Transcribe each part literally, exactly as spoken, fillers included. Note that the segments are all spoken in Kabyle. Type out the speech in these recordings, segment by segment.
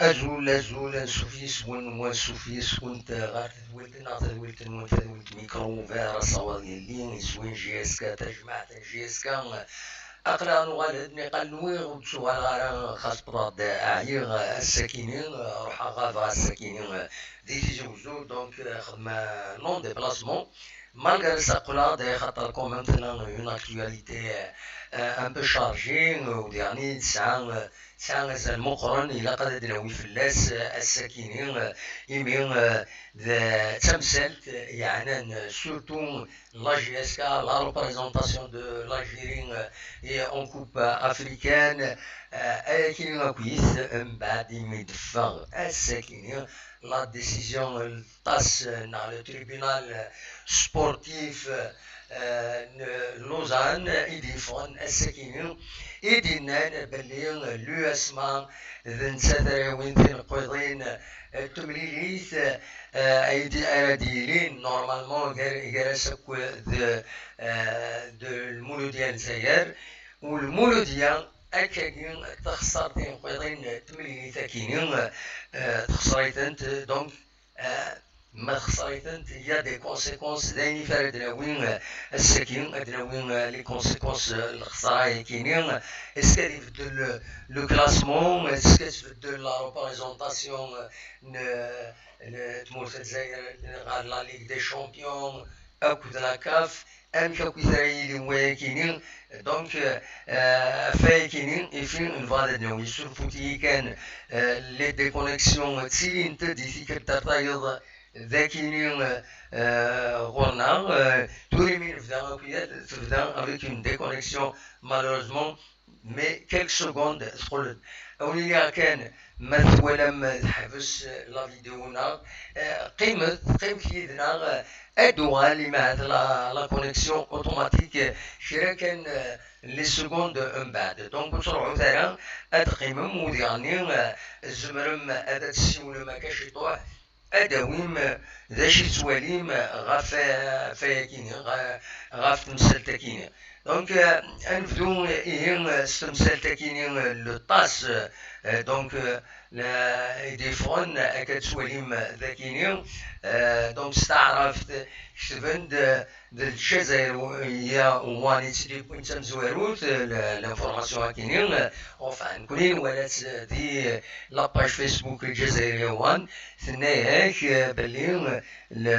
Azul, azul, ansuf yes-wen, wansuf yes-went ɣer tedwilt-nneɣ, tadwilt-nwen, tadwilt Micro Ouvert, asawaḍ yelli, iswi n J S K, tajmaɛt n J S K. Aql-aɣ nuɣal-d, niqal nwiɣ ur d-tuɣaleɣ ara, xas wwḍeɣ-d, ɛyiɣ ass-akini, ruḥeɣ ɣabeɣ ass-akini di Tizi Wezzu, donc xedmeɣ long déplacement. Malgré ça, qqleɣ-d, xaṭer quand même tella une actualité, euh, un peu chargée, euh, u diɣen tesɛa, euh, tesɛa azal meqqren, ilaq ad d-nawi fell-as, euh, ass-akini, euh, imi, euh, d, d tamsalt, euh, yeɛnan, euh, surtout la J S K, la représentation de l'Algérie, euh, et en Coupe, euh, africaine, euh, ayakini akkit, euh, mbeɛd imi d-teffeɣ ass-akini, la décision, euh, aṭas, eh, neɣ le tribunal, eh, sportif, eh, n Lausanne i d-yeffɣen ass-akini, i d-yennan belli, eh, l'U S M A d nettat ara yawin tineqqiḍin, eh, n temlilit, eh, ay d-, ara d-yilin normalement gar, gar-as akked, eh, d Lmuludya n Lezzayer, u Lmuludya akkagi texṣer tineqqiḍin n temlilit-akini, eh, texṣer-itent, donc, eh, ma texṣer-itent, il y a des conséquences, d ayen i ara d-nawi, eh, ass-agi, ad d-nawi, eh, les conséquences, eh, n lexṣara-yakini. Est-ce que ad ibeddel le, le classement, est-ce que ad tbeddel la représentation, eh, n, n tmurt n Lezzayer ɣer la Ligue des Champions akked la CAF, amek akk i ara yili wayakini. Donc, euh, ɣef wayakini, ifi nebɣa ad d-nawi, yessurfut-iyi kan, euh, les déconnexions ttilint-d i tikkelt ar tayeḍ d akini, euh, ɣur-neɣ. Euh, tura imi nebda akk-, tebda avec une déconnexion, malheureusement, mais quelques secondes teqqel-d. Ad wen-iniɣ kan, ma twalam teḥbes la vidéo-nneɣ, eh, qqimet, qqimet yid-neɣ, eh, ad d-tuɣal imi ahat la, la connexion automatique, eh, kra kan, eh, les secondes mbeɛd. Donc, ur ttruḥut ara, ad teqqimem, u diɣenni, eh, tzemrem ad, ad tessiwlem akka ciṭuḥ, ad d-tawim, eh, d acu i tettwalim, eh, ɣef, eh, ɣef wayakini, ɣ-, ɣef temsalt-akini. Donc, euh, ad nebdu, ihi, euh, s temsalt-akini, euh, le ṭṭas, euh, donc, euh, la, i d-yeffɣen, akka tettwalim, euh, dakini, euh, donc, s taɛrabt, ketben-d, euh, d Lezzayer, euh, ya One i tt-id-yewwin d tamezwarut, euh, l-, l'information-akini, euh, enfin, nekkni nwala-tt, euh, di, euh, la page Facebook Lezzayer ya One, tenna-yak, euh, belli, euh, le,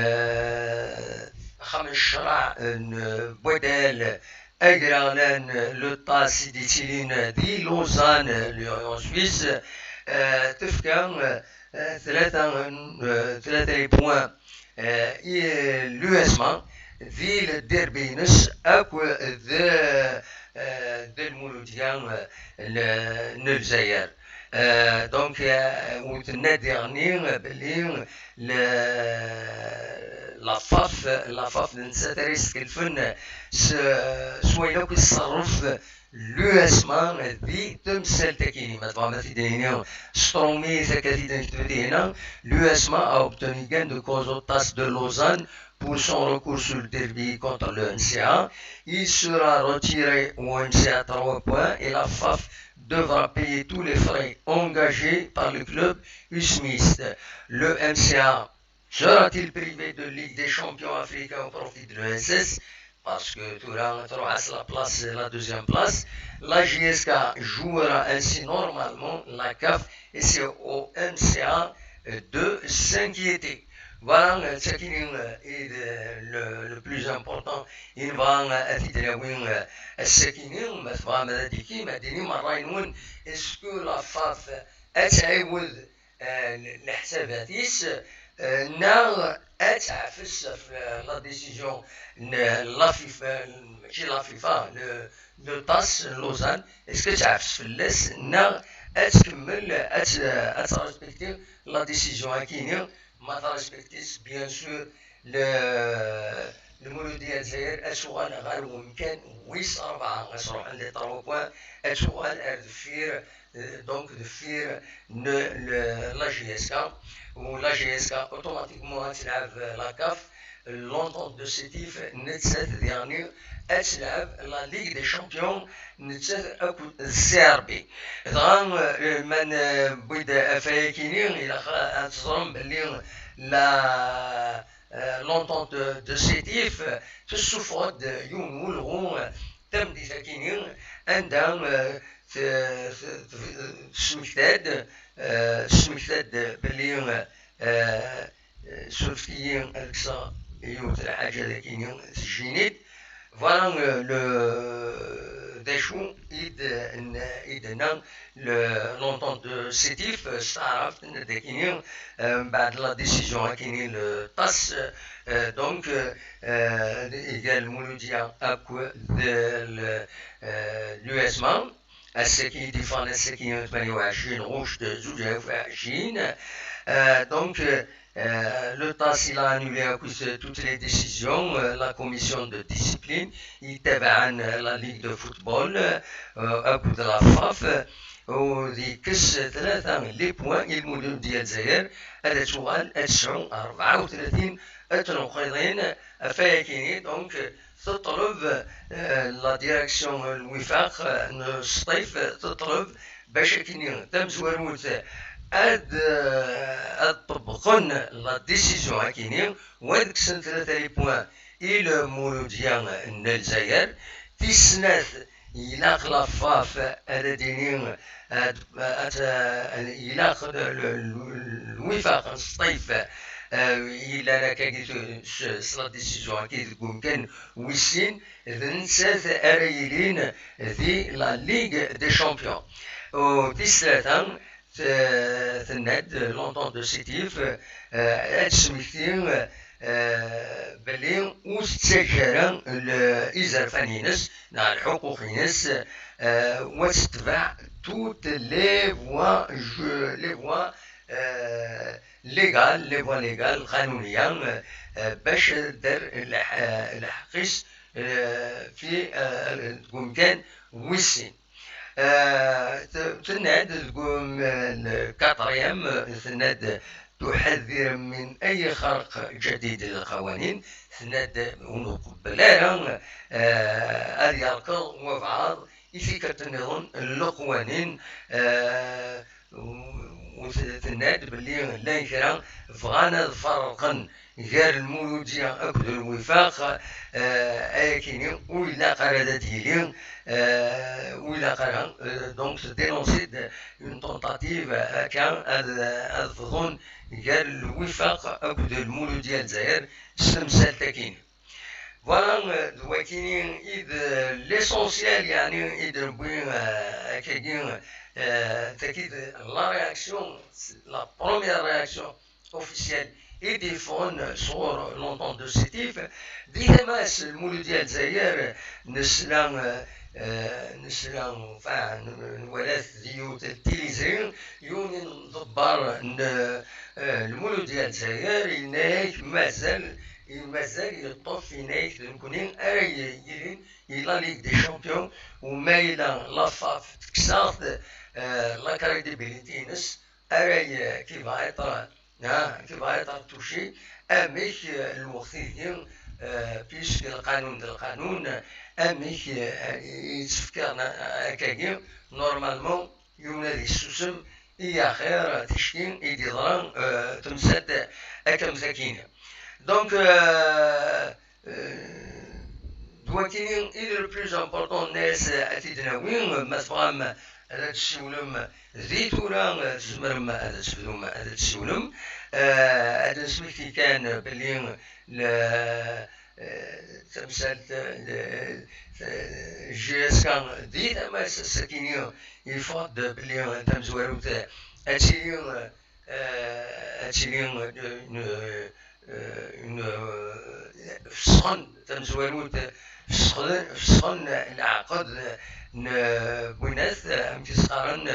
axxam n ccreɛ, euh, n, euh, Boydel, agraɣlan, le ṭṭas i d-yettilin di Lausanne, le, en Suisse, euh, tefka, euh, tlata, euh, tlata les points, euh, i l'U S M A di le derby-ines akked, euh, d Lmuludya, euh, n, n Lezzayer. Euh, donc, euh, ur tenna diɣenni belli le, la FAF, la FAF d nettat ara yeskelfen s, s wayen akk i tṣerref l'USMA di temsalt-agi-nni. Ma tebɣam ad t-id-nini s trumit, akka t-id-nektab dinna, l'USMA a obtenu gain de cause au TAS de Lausanne pour son recours sur le derby contre le MCA. Il sera retiré au MCA trois points et la FAF devra payer tous les frais engagés par le club usmiste. Le MCA sera-t-il privé de Ligue des champions africains au profit de l'ESS? Parce que tura truḥ-as la place, la deuxième place. La JSK jouera ainsi normalement la CAF et c'est au MCA de s'inquiéter. Voilà, euh, d takini, euh, est le, le plus important. Il va, euh, est-ce que la FAF, euh, euh, neɣ ad teɛfes ɣef la décision n la FIFA, mačči la FIFA, le, le TAS n Lausanne, est-ce que ad teɛfes fell-as neɣ ad tkemmel ad, ad trespekti la décision-agi-nni? Ma trespekti-tt, bien sûr, le, Lmuludya n Lezzayer ad tuɣal ɣer wemkan wis rebɛa, ad sruḥen les trois points, ad tuɣal ar deffir, euh, donc deffir n le, la JSK, u la JSK automatiquement ad telɛeb la CAF, l'Entente de Sétif nettat diɣenni ad telɛeb la Ligue des Champions nettat akked CRB. Dɣa, euh, ma newwi-d afayag-agi-nni, ilaq ad teẓrem belli la, euh, l'Entente de Sétif, euh, tessufeɣ-d yiwen n welɣu, euh, tameddit-agi-nni, anda, euh, t-, t-, t-, tesmekta-d, euh, tesmekta-d belli, euh, euh, surfet-iyi ad kkseɣ yiwet n lḥaǧa dagi-nni tejjini-d. Voilà, euh, le, d acu i d-, i d-, i d-tenna le, l'Entente de Sétif, euh, s taɛrabt, tenna-d akini, euh, mbeɛd la décision akini le TAS, euh, donc, euh, euh, iger Lmuludya akked le, euh, l'USMA, ass-agi i d-iffɣen, ass-agi tmanya u ɛecrin ɣuct zuǧ alaf u ɛecrin. Euh, donc, euh, Euh, le TAS, il a annulé, euh, toutes les décisions, euh, la commission de discipline, yettabaɛen, euh, la ligue de football, euh, akked la FAF, euh, u d-yekkes tlata les points i Lmuludya n Lezzayer, ad tuɣal ad tesɛu rebɛa u tlatin n tneqqiḍin, ɣef wayagi-nni, donc, euh, teṭleb, euh, la direction, euh, n Lwifaq, euh, n Sṭif, euh, teṭleb bac akkenni tamezwarut ad, euh, ad ṭebbqen la décision akkenni, u ad kksen tlata les points i Lmuludya n Lezzayer. Tis snat, ilaq la FAF ad d-tini, ad, ad, ilaq l-, l-, Lwifaq n Sṭif, euh, yellan akkagi s, s la décision-agi deg umkan wis sin, d nettat ara yilin di la Ligue des Champions. U tis tlata, t-, tenna-d l'Entente de Sétif, euh, ad tesmekti, euh, belli ur tettaǧǧa ara l-, izerfan-ines neɣ lḥuquq-ines, euh, u ad tetbeɛ toutes les voies, je-, les voies, euh, légales, les voies légales, qanuniya, euh, bac ad d-terr lḥ-, lḥeqq-is, euh, fi, euh, deg umkan wis sin. Euh, t-, tenna-d deg um-, le quatrième, euh, tenna-d تحذر من أي خرق جديد للقوانين, tenna-d ur nqebbel ara, euh, ad yerkeḍ wabɛaḍ i tikkelt nniḍen n leqwanin, euh, u, u t-, tenna-d belli llan kra bɣan ad ferrqen gar Lmuludya akked Lwifaq, euh, ayakini ur ilaq ara ad d-yili, euh, ur ilaq ara, euh, donc dénoncer une tentative, euh, akka ad, ad bḍun gar Lwifaq akked Lmuludya n Lezzayer s temsalt akini. Voilà, euh, d wakini i d l'essentiel, yani, i d-newwi, euh, akkagi, euh, tagi d la réaction, la première réaction officielle i d-yeffɣen sɣur l'Entente de Sétif. Di tama-s, Lmuludya n Lezzayer, nesla, euh, Eh, nesla, enfin, n-, nwala-t di yiwet n tilizi, yiwen n ḍebber n, eh, Lmuludya n Lezzayer, yenna-yak mazal, mazal yeṭṭef, yenna-yak d nekkni ara y-, yilin i la Ligue des Champions, u ma yella la FAF tekkes-aɣ-t, eh, la crédibilité-ines, ara y-, qui va être, hein, qui va être touché, amek, eh, lweqt-agi, eh, puisque lqanun d lqanun, amek, eh, i yettfekkiren akkagi, normalement, yiwen ad yessusem, i axir ticki i d-yeḍra, eh, temsalt akka am takini. Donc, eh, eh, d wakini i d le plus important, nnas ad t-id-nawi, ma tebɣam ad d-tessiwlem di tura, eh, tzemrem ad tebdum ad d-tessiwlem. Eh, ad d-nesmekti kan belli le, eh, tamsalt, eh, eh, J S K di tama-s ass-akini yeffeɣ-d belli tamezwarut ad tili, eh, ad tili, eh, une, eh, une, eh, fesxen tamezwarut, fesxen, fesxen leɛqed n winat, amek i s-qqaren,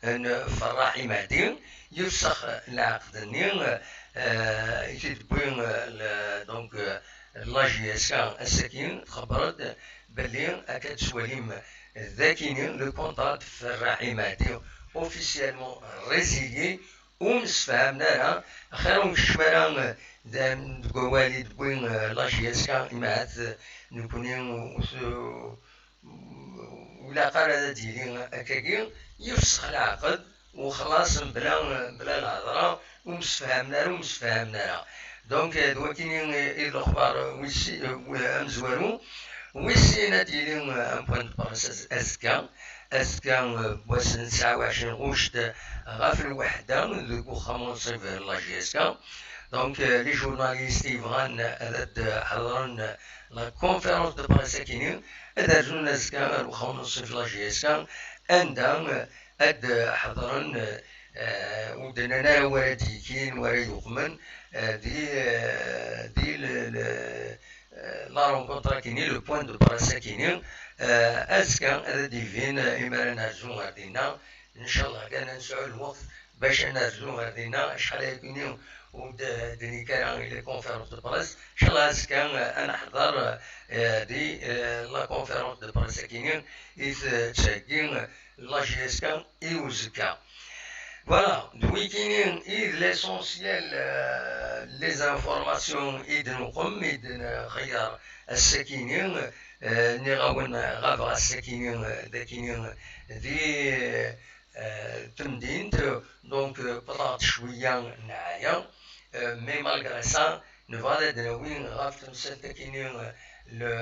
n Ferraḥ Imehdi, yefsex leɛqed-nni, eh, i t-id-tewwi, eh, le-, donc, eh, la J S K ass-agi, txebber-d belli akka tettwalim d akini le contrat de Ferraḥ Imehdi officiellement résilié, ur msefhamen ara, axir ur nkeččem ara, eh, d-, deg wawal i d-tewwi, eh, la J S K, imahat, eh, nekkni ur t-, ur ilaq ara ad d-yili akkagi, yefsex leɛqed, u xlaṣ, mebla, mebla lhedra, ur msefhamen ara, ur msefhamen ara. Donc, eh, d wakini i d lexbar, eh, wis si-, eh, wi-, amezwaru. Wis sin ad d-yili, eh, un point de presse az-, azekka. Azekka, eh, wass n tesɛa u ɛecrin ɣuct, eh, ɣef lweḥda deg uxxam unṣib n la J S K. Donc, eh, les journalistes yebɣan ad d-ḥeḍren, eh, la conférence de presse akini, ad rnun azekka ar uxxam unṣib la J S K, anda, eh, ad ḥeḍren, eh, ur d-nnan ara wara d-yekin, wara yuqmen, eh, di, eh, di le, le, eh, la rencontre akini, le point de presse akini, eh, azekka ad d-ibin, eh, imi ara nerzu ɣer dinna, ncallah kan ad nesɛu lweqt bac ad nerzu ɣer dinna, acḥal ayakini ur d-, d-nekk ara i la conférence de presse, ncallah azekka, eh, ad neḥḍer, eh, di, eh, la conférence de presse akini i tettheggi, eh, la J S K i uzekka. Voilà, d wikini i d l'essentiel, eh, les informations i d-nuqem, i d-nxeyyer ass-akini, eh, nniɣ-awen ɣabeɣ ass-akini, eh, d akini, eh, di, eh, temdint, donc, eh, wwḍeɣ-d cwiya n ɛaya, eh, mais malgré ça, nebɣa ad d-nawi ɣef temsalt akini, eh, le,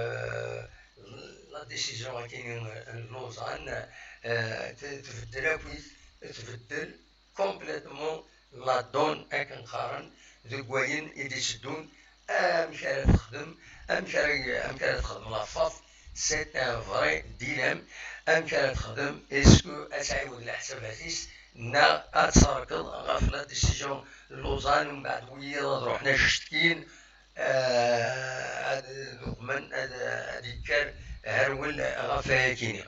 la décision akini, eh, n Lausanne, eh, t-, tbeddel akkit, tbeddel complètement la donne akken qqaren deg wayen i d-iteddun, amek ara texdem, amek ara, amek ara texdem la FAF, c'est un vrai dilemme, amek ara texdem, est-ce que ad tɛiwed leḥsabat-is, neɣ ad terkeḍ ɣef la décision n Lausanne, mbeɛd wiyiḍ ad ruḥen ad cetkin, eh, ad d-uqmen, ad, ad yekker herwel ɣef wayakini.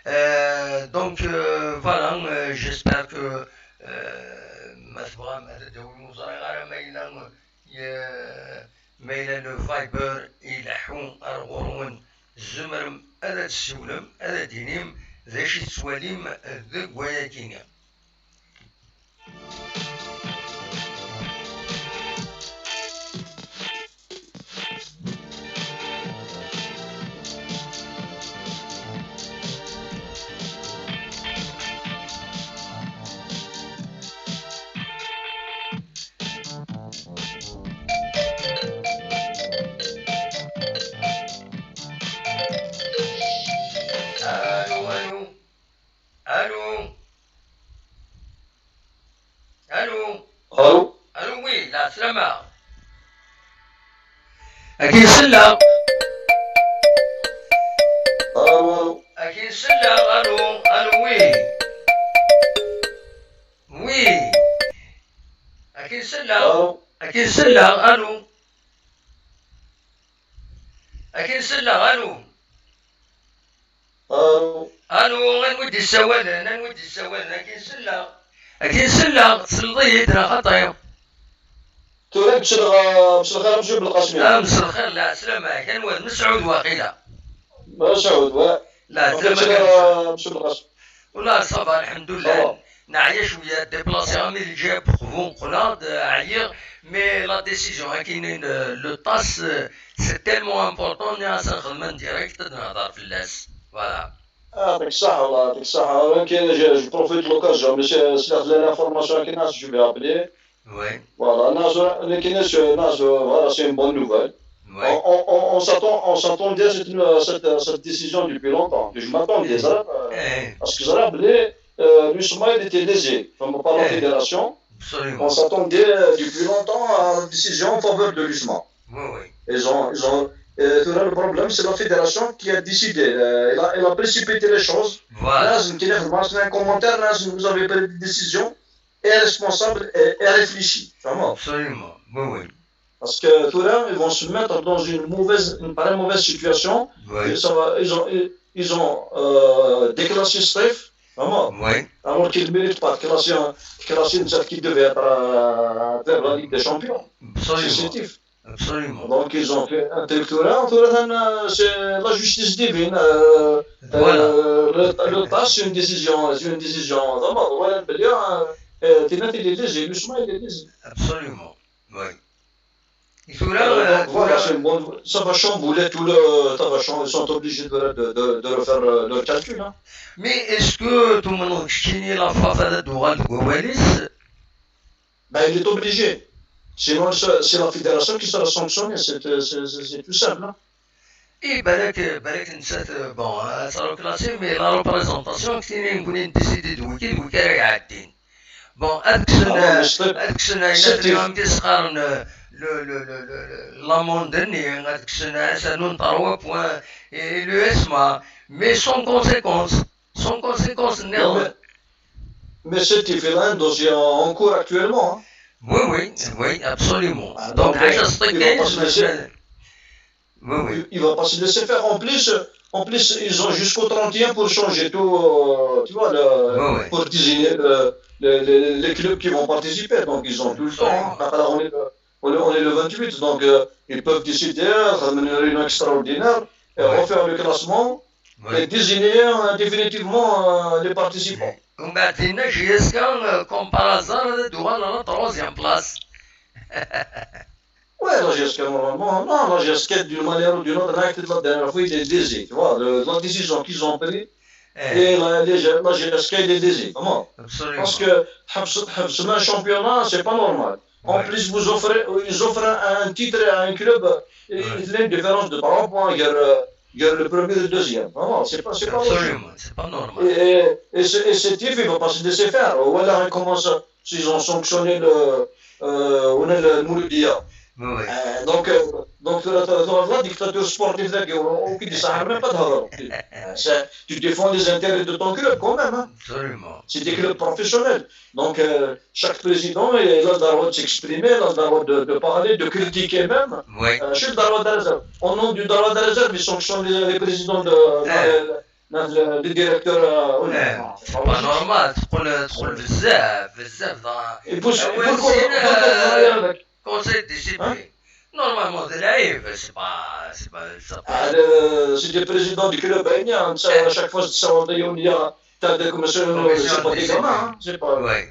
Eh, donc, eh, voilà, eh, j'espère que, eh, ma tebɣam ad d-tawim, ur ẓriɣ ara ma yella, eh, ma yella le Viber ileḥḥu ar ɣur-wen, tzemrem ad d-tessiwlem, ad d-tinim d acu i tettwalim deg wayakini. Allô, allô. Allô. Allô. Allô. Allô, oui, la Slama. Akin Silla. Allô, allô. Akin Silla, allô, allô, oui. Oui. Akin Silla. Allô. Akin Silla, allô. Akin Silla, allô. Anwa, anwa i d-yessawalen? Anwa i d-yessawalen? Akin selleɣ. Akin selleɣ. Tesleḍ-iyi-d neɣ xaṭi? Tura mselɣ, mselxir a Monsieur Belqasem. Ah, mselxir, lɛeslama-k. Anwa d Mesɛud waqila? Mesɛud, wa. Lɛeslama-k a Monsieur Belqasem. Wala, ça va, lḥemdullah. Ça va. Neɛya cwiya, déplacé armi d lǧiha n Uqbu, qqleɣ-d, ɛyiɣ, mais la décision akkin, euh, le tas, euh, c'est tellement important, nniɣ-as ad nexdem en direct, ad nehder fell-as. Voilà. Ah, يعطيك الصحة والله، يعطيك الصحة. Akin, je, je profite de l'occasion, mais c'est, c'est la, l'information akkin, je vais appeler. Oui. Voilà, ناس، لكن ناس، ناس، voilà, c'est une bonne nouvelle. Oui. On, on, on, on s'attend, on s'attendait à cette, cette, cette décision depuis longtemps. Je m'attendais, eh, à ce que ça rappelait, euh, l'USMA, il était lésé, comme par la, eh, fédération. Absolument. On s'attendait, euh, depuis longtemps à la décision en faveur de l'USMA. Oui, oui. Ils ont, ils ont, euh, le problème, c'est la fédération qui a décidé. Euh, elle a, elle a précipité les choses. Voilà. Là, c'est un commentaire, là, vous avez pris des décisions irresponsable et, et réfléchi, vraiment. Absolument, oui, oui. Parce que là, ils vont se mettre dans une mauvaise, une très mauvaise situation. Oui. Et ça va, ils ont, ils, ils ont, euh, déclassé Steve, vraiment. Oui. Alors qu'il ne mérite pas de classer, un- de classer une qui devait être, euh, vers la Ligue des Champions. Absolument. C'est Steve. Absolument. Donc ils ont fait un truc tout là, tout là, euh, c'est la justice divine. Euh, voilà. Euh, le, le tas, c'est une décision, c'est une décision. Vraiment, voilà, je veux dire, euh, euh, Tinat, il est lésé, l'USMA, il est lésé. Absolument. Oui. Et tout là, euh, donc, voilà, tout là, c'est une bonne, ça va chambouler tout le, ça va cham- ils sont obligés de, de, de, de refaire, euh, leur calcul, hein. Mais est-ce que tout le monde continue la fafa de Doural de Goualis? Ben, il est obligé. Sinon, c'est c'est la fédération qui sera sanctionnée. C'est c'est- c'est- c'est tout simple, hein. I balak, balak nettat, bon, ad teṛwu classée, mais la représentation, akken i nekkni nedisidi d wiki, d wiki ara iɛeddin. Bon, ad kksen, ah, ad kksen ayen ad qqaren, euh, le, le, le, le, l'amende-nni, ad kksen, ad as-rnun trois points, et l'USMA, mais sans conséquence. Sans conséquence, non. Mais, mais c'est il fait un dossier en, en cours actuellement, hein. Oui, oui, oui, absolument. Ah, donc, donc, euh, il va pas se laisser, oui, oui, il, il va pas se laisser faire. En plus, en plus, ils ont jusqu'au trente et un pour changer tout, euh, tu vois, le, oui, oui, pour désigner le, le, le, les clubs qui vont participer. Donc, ils ont tout le temps, hein. Absolument. Là, on est, on est, on est le vingt-huit, donc, euh, ils peuvent décider, euh, faire une réunion extraordinaire et, ouais, refaire le classement, ouais, et désigner, euh, définitivement, euh, les participants. ومن بعد لنا جي اس كا، euh, comme par hasard, دوغال على la troisième place. Ouais, la G S K, normalement, non, la G S K, d'une manière ou d'une autre, là, la dernière fois, il est lésé, tu vois, le- la décision qu'ils ont prise, eh, et la, les- la G S K, il est lésé, vraiment. Absolument. Parce que حبس- حبسنا un championnat, c'est pas normal. En, ouais, plus, vous offrez, ils offrent un, un titre à un club, et, ouais, il y a une différence de trois points, il y a, euh, il y a le premier et le deuxième. Vraiment, c'est pas, c'est pas logique. Absolument, c'est pas normal. Et, et, et ce, et ce type, il va pas se laisser faire. Ou alors, il commence, s'ils ont sanctionné le, euh, on a le Mouloudia. Oui, oui. Euh, donc, euh, donc, la, la, la, la dictature sportive, là, qui, qui dit ça, même pas de valeur. Euh, c'est- tu défends les intérêts de ton club quand même, hein. Absolument. C'est des clubs professionnels. Donc, euh, chaque président, il a le droit de s'exprimer, il a le droit de, de parler, de critiquer même. Oui. Euh, c'est le droit de réserve. Au nom du droit de réserve, ils sanctionnent les, les présidents de, eh, de, de, de, de directeurs. Euh, oui. Eh, c'est pas normal. تقول تقول بزاف بزاف. Et pour, et pourquoi, pourquoi, pourquoi, conseil de discipline. Hein? Normalement, de la c'est pas, c'est pas, c'est pas. Ah, le- c'est des présidents du club, hein, ça, eh, à chaque fois, ça, on dit, on dit, ah, t'as des commissions, commission, c'est pas des gamins, hein, c'est pas. Ouais.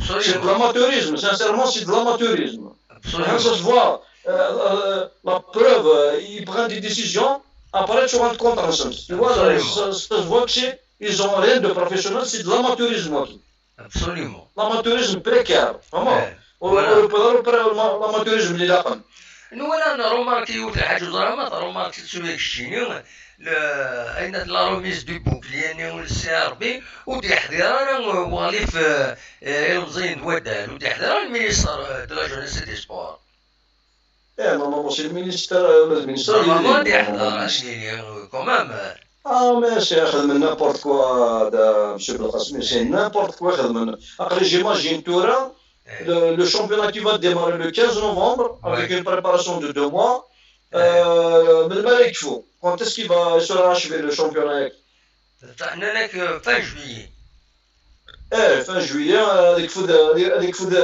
Absolument. C'est de l'amateurisme, sincèrement, c'est de l'amateurisme. Absolument. Hein, ça se voit. Euh, euh, la preuve, euh, ils prennent des décisions, après, tu rentres contre ensemble. Tu vois, là, absolument, ça, ça se voit que c'est, ils ont rien de professionnel, c'est de l'amateurisme, moi, tout. Absolument. L'amateurisme précaire, vraiment. Eh, voilà. L'amateurisme, il est là. Nous, on a remarqué, il y a des gens qui ont remarqué, c'est que chez nous, le, il y a la remise du bouclier, nous, le C R B, ou des gens, ou les, euh, euh, les gens de Ouaddaï, ou des gens, le ministre, euh, de la Jeunesse et des Sports. Eh, normalement, c'est le ministère, euh, le ministère, normalement, il est, il est, normalement, euh, quand même, euh. Ah, mais c'est, euh, n'importe quoi, de, monsieur Belkacem, c'est n'importe quoi, euh. Après, j'imagine, tout là, eh, le, le championnat qui va démarrer le quinze novembre, ouais, avec une préparation de deux mois, eh, euh, mais le Malek, il faut. Quand est-ce qu'il va, il sera achevé, le championnat? Nnan-ak, euh, fin juillet. Eh, fin juillet, euh, ad ikfu d, ad ikfu d,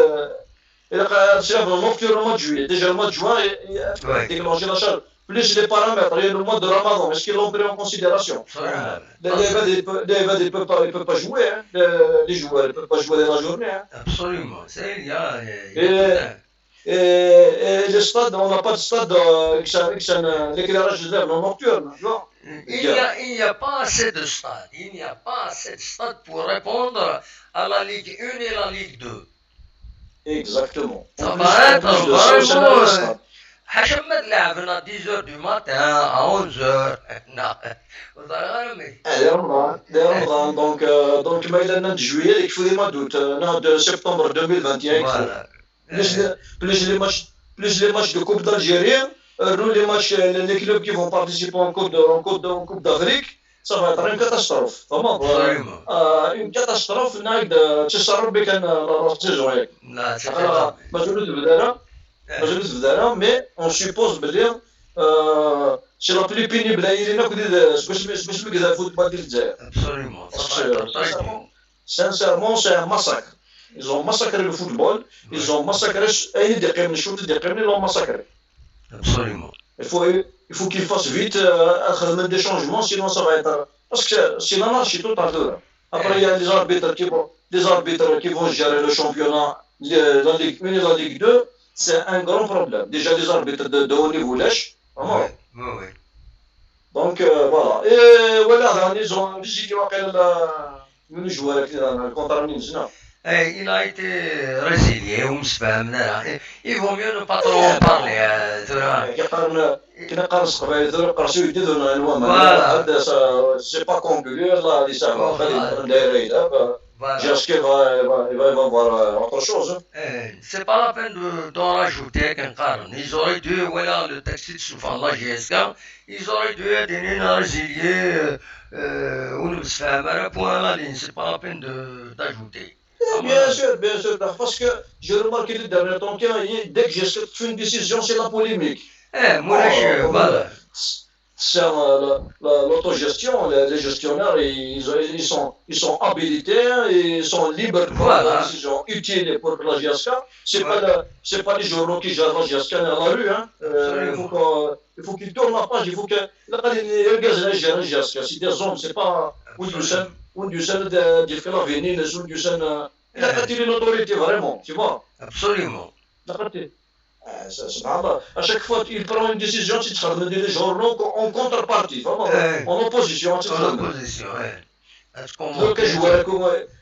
ilaq ad tiliḍ en octobre, le mois de juillet. Déjà, le mois de juin, il, il Ouais. déclenche la charge. Plus les paramètres, il y a le mois de Ramadan, est-ce qu'ils l'ont pris en considération? Voilà. Le, le Wad, il peut, le Wad, il peut pas, il peut pas jouer, hein. Le, les joueurs, ils peuvent pas jouer dans la journée, hein. Absolument. C'est, il y a, il y a Et, et, et le stade, on n'a pas de stade, euh, qui ça, qui ça ne, l'éclairage de zèbre nocturne, tu vois. Il n'y a, il n'y a pas assez de stades. Il n'y a pas assez de stades pour répondre à la Ligue un et la Ligue deux. Exactement. Ça En va plus, en être plus de ça, c'est vraiment, le euh, stade. حاشا ما تلعبنا dix heures du matin, à onze heures. Non. Vous avez raison. Eh, les Ramadan, les Ramadan, donc, euh, donc, ما إلا نهار de juillet, il faut des mois d'août, euh, non, de septembre deux mille vingt et un, il faut. Voilà. Plus, les, plus les matchs, plus les matchs de Coupe d'Algérie, euh, nous, les matchs, euh, les, les clubs qui vont participer en Coupe de, en Coupe de, en Coupe d'Afrique, ça va être une catastrophe. Vraiment, euh, Absolument. euh, une catastrophe, نايد، euh, تسرب بك أن la, la saison هيك. Là, c'est Alors, très مازال تبدا، مازال تبدا، mais on suppose بلي، euh, c'est la plus pénible, il y a que des, c'est possible, c'est possible que le football ديال الجزائر. Absolument. Ça Parce va que, être très dur. sincèrement, sincèrement, c'est un massacre. Ils ont massacré le football, ils ont massacré, et ils l'ont massacré. Absolument. Il faut, il faut qu'ils fassent vite, euh, des changements, sinon ça va être. Parce que c'est l'anarchie totale. Après, il y a les arbitres qui vont, les arbitres qui vont gérer le championnat, le- la Ligue un et la Ligue deux, c'est un grand problème. Déjà, les arbitres de, de haut niveau, lèche, vraiment. Oui, oui, oui. Donc, euh, voilà. Et voilà, ils ont décidé, le joueur, contre Nice, non. Eh, il a été résilié, ou مسفهم, là. Il vaut mieux ne pas trop en parler, euh, tu vois. كيقارن، كيما قارن الصغير، يدور قرصو يدي دون الوان. Voilà. هذا سا-، c'est pas conclu، الله اللي سامح، Voilà. غادي نقول دايره هيدا، ف-، Voilà. Jusqu'à va, va, va, va voir, euh, autre chose, hein. Eh, c'est pas la peine de, d'en rajouter, كنقارن. Ils auraient dû, voilà, le taxi de souvent la J S K, ils auraient dû être une résilier, euh, euh, ou le point à la ligne, c'est pas la peine de, d'ajouter. Eh, bien sûr, bien sûr, parce que j'ai remarqué les derniers temps, qu'il y a, dès que j'ai fait une décision, c'est la polémique. Eh, moi, Oh, je, oh, voilà. C'est, euh, la, la, l'autogestion, les, les gestionnaires, ils, ils sont, ils sont habilités, ils sont libres de prendre Voilà. des décisions utiles pour la J S K. C'est Ouais. pas le, c'est pas les journaux qui gèrent la J S K dans la rue, hein. Euh, il Absolument. faut que, il faut qu'ils tournent la page, il faut que, là, les, les gars, les gèrent la J S K, c'est des hommes, c'est pas, ou du Absolument. sein, ou du sein de, de la Vénine, ou du sein, euh, il a Ouais. attiré l'autorité, vraiment, tu vois. Absolument. دخلتي. آه، س-، سبحان الله. À chaque fois, il prend une décision, tu te dis, les journaux en contrepartie, vraiment, Ouais. en opposition, tu te En dis. Opposition, ouais. Est-ce qu'on Donc, un joueur qui,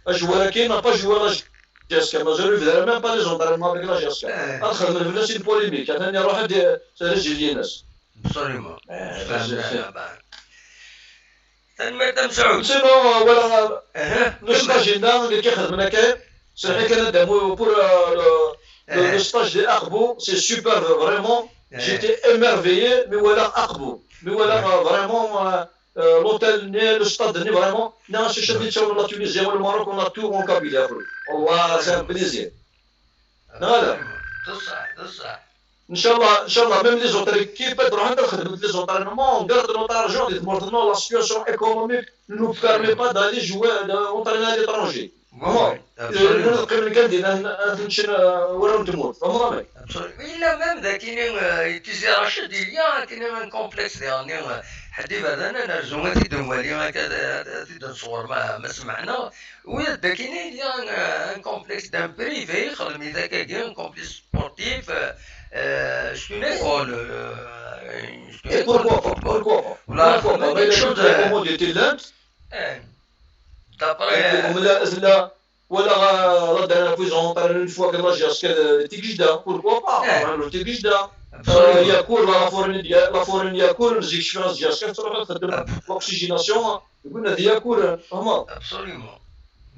un joueur qui n'a pas joué à la J S K, mais je ne verrai même pas les entraînements avec la J S K. Ouais. Ah, c'est une polémique. Attends, il y aura des, c'est les Juliennes. Absolument. آه، فهمنا c'est- c'est- على بعض. تنميرت مسعود. Sinon, euh, voilà, أها. le stage هنا اللي كيخدمنا كاين، c'est vrai que pour, euh, le, le, le stage de Akbou, c'est super, vraiment. أها. J'étais émerveillé, mais voilà, Akbou. Mais voilà, Ouais. euh, vraiment, euh, euh, l'hôtel, le stade, vraiment. Non, je suis la Tunisie, le Maroc, on a tout en Kabylie, أخوي. والله, c'est un plaisir. Voilà. بصح، بصح. ان شاء الله، ان شاء الله، même les autres équipes تروح عند الخدمة، les entraînements، on garde notre argent, les morts, la situation économique ne nous permet pas d'aller jouer, d'entraîner à l'étranger. Oui, oui, Euh, absolument. نقيم كان دينا نتشن ولا نتموت، فهمت؟ Absolument. إلا même ذاك كاين، آه، تيزي رشيد، il y a كاين un complexe، يعني، آه، حد يبعد أنا نرجو ما تيدوم عليا، هكا، آه، تيدوم صور ما، ما سمعنا. وي، دا كاين، il y a un, un complexe d'un privé، يخدم إذا كاين un complexe sportif، آه، آه، c'est une école، آه، c'est une Et école pourquoi de pas, football. pourquoi pas, ولا pourquoi pas, خدمة mais quelque il y a chose، des آه، commodités là, آه، d'après، آه، ولا، لا، ولا غا-، لا دار فوز اونطرينور اون فوا كان لاجياس كان تيكجدا، بوركوا با، إيه. نروحو تيكجدا. Absolument. ياكور، لا فورين ديال، لا فورين ياكور، نزيك شويه لاجياس كان تروح تخدم لوكسيجيناسيون، يقول هذه ياكور، فهمت؟ Absolument.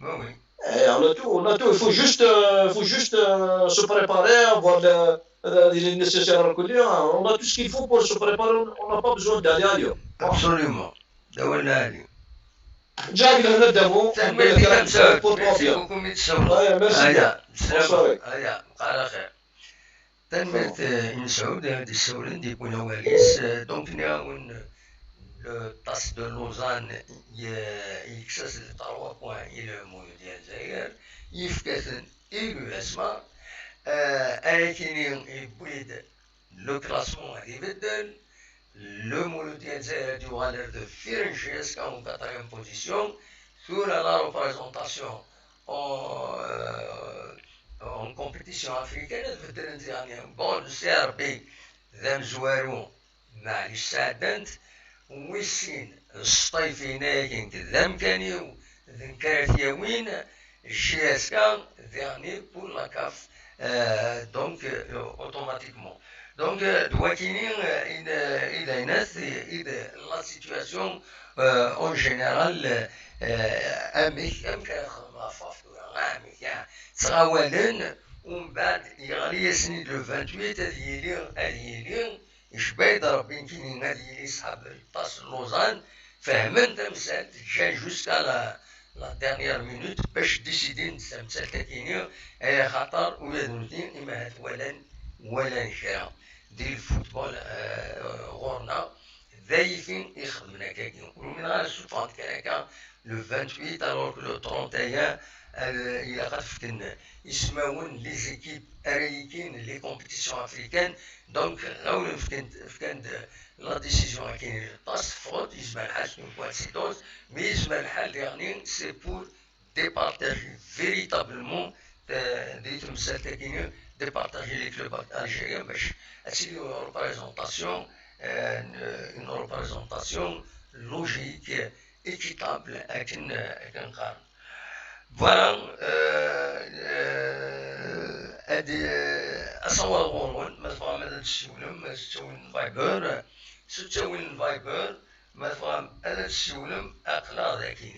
Oui, oui. Eh, on a tout, on a tout. Il faut juste, euh, faut juste, euh, se préparer, avoir le, le, les nécessaires كلها. On a tout ce qu'il faut pour se préparer. On n'a pas besoin d'aller ailleurs. Absolument. داولنا عليه. جاك لهنا دامو. تنميرت مسعود. Pour toi Merci bien. beaucoup, مسعود. Ouais, merci bien. هيا، سلام. Bonsoir. هيا، بقى على خير. تنميرت مسعود، هادي السولة نديكونا واليس، آه، donc نعاون le TAS de Lausanne, yekkes-as-d trois points i Lmuludya n Lezzayer, yefka-ten i l'USMA. Ayakini yewwi-d le classement ad ibeddel. Lmuludya n Lezzayer ad yuɣal ar deffir n JSK en quatrième position. Tura la représentation en, euh, en compétition africaine ad beddlen diɣen. Bon, le CRB d amezwaru, maɛlic sɛeddan-t. Wis sin, Sṭayf yenna-yak nekk d amkan-iw, d nekk ara t-yawin. JSK, dernier pour la CAF, euh, donc euh, automatiquement. Donc euh, d wakini euh, i d, i d aynat, i d la situation euh, en général, euh, amek, amek ara xedmeɣ ɣef tura, amek, ah, ttɣawalen, umbeɛd yeɣli-yasen-id le vingt-huit, ad yili, ad yili, icba-yi-d Rebbi nekkini ad yili ṣṣḥab ṭas n Lausanne, fehmen tamsalt, ǧǧan jusqu'à la, la dernière minute bac décidin-d tamsalt-agi-nni, ay axaṭer ula d nutni imahat walan, walan kra di lfutbol euh, ɣur-neɣ. D ayagi i xedmen akkagi. Ur umineɣ ara ssufɣen-d kan akka le vingt-huit alors que le trente et un ad, ilaq ad fken ismawen les équipes ara yikin les compétitions africaines. Donc ɣawlen fkan, fkan-d la décision akin ṭas teffeɣ-d, yezmer lḥal c'est une coïncidence, mais yezmer lḥal diɣen c'est pour départager véritablement euh, di temsalt-agi-nni, départager les clubs algériens bac ad tili une représentation, euh, une représentation logique, équitable, akken, euh, akken qqaren. Voilà, euh, euh, ad, euh, asawaḍ ɣur-wen, ma tebɣam ad d-tessiwlem s ttawil n Viber, s ttawil n Viber, ma tebɣam ad d-tessiwlem, aql-aɣ dagi.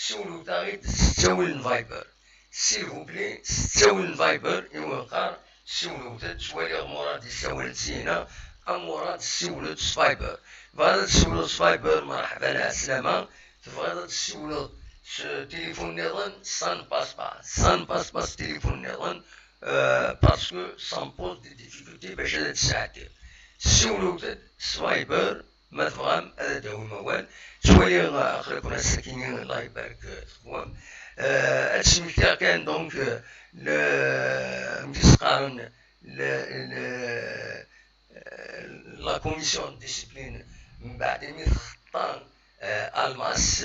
Siwlet-aɣ-id s ttawil n Viber. S'il vous plaît, s ttawil n Viber i wen-qqar, siwlet-d, ttwaliɣ Murad yessawal-d syin-a, a Murad, siwlet s Viber. Tebɣiḍ ad tessiwleḍ s Viber, merḥba, lɛeslama. Tebɣiḍ ad tessiwleḍ s tilifun nniḍen, ça ne passe pas. Ça ne passe pas s tilifun nniḍen, euh, parce que ça me pose des difficultés bac ad t-sɛeddiɣ. Siwlet-d s Viber, ma tebɣam ad d-tawim awal. Ttwaliɣ, euh, aql-aken ass-agi, Allah ibarek, euh, deg-wen. Euh, ad d-smektiɣ kan, donc, euh, le, amek i s-qqaren, le, le, euh, la commission de discipline, mbeɛd imi txeṭṭa, euh, Almas,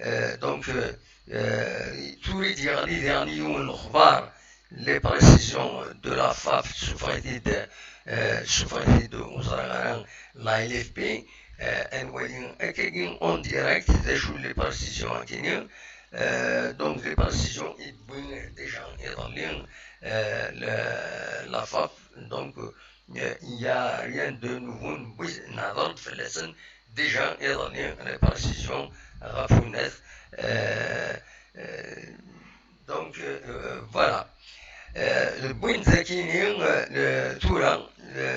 euh, donc, euh, euh, tura i d-yeɣli diɣen yiwen n lexbar, les précisions de la FAF, tessufeɣ-it-id, euh, tessufeɣ-it-id, ur ẓriɣ ara, la LFP, euh, ad nwali akkagi en direct d acu les précisions akini. Euh, donc les précisions i d-wwin déjà iḍelli, euh, le, la FAF, donc euh, il y a rien de nouveau, newwi, nehḍer-d fell-asen déjà iḍelli, les précisions ɣef unat. Euh, euh, donc euh, voilà. Euh, wwin-d akini, euh, le, tura, le,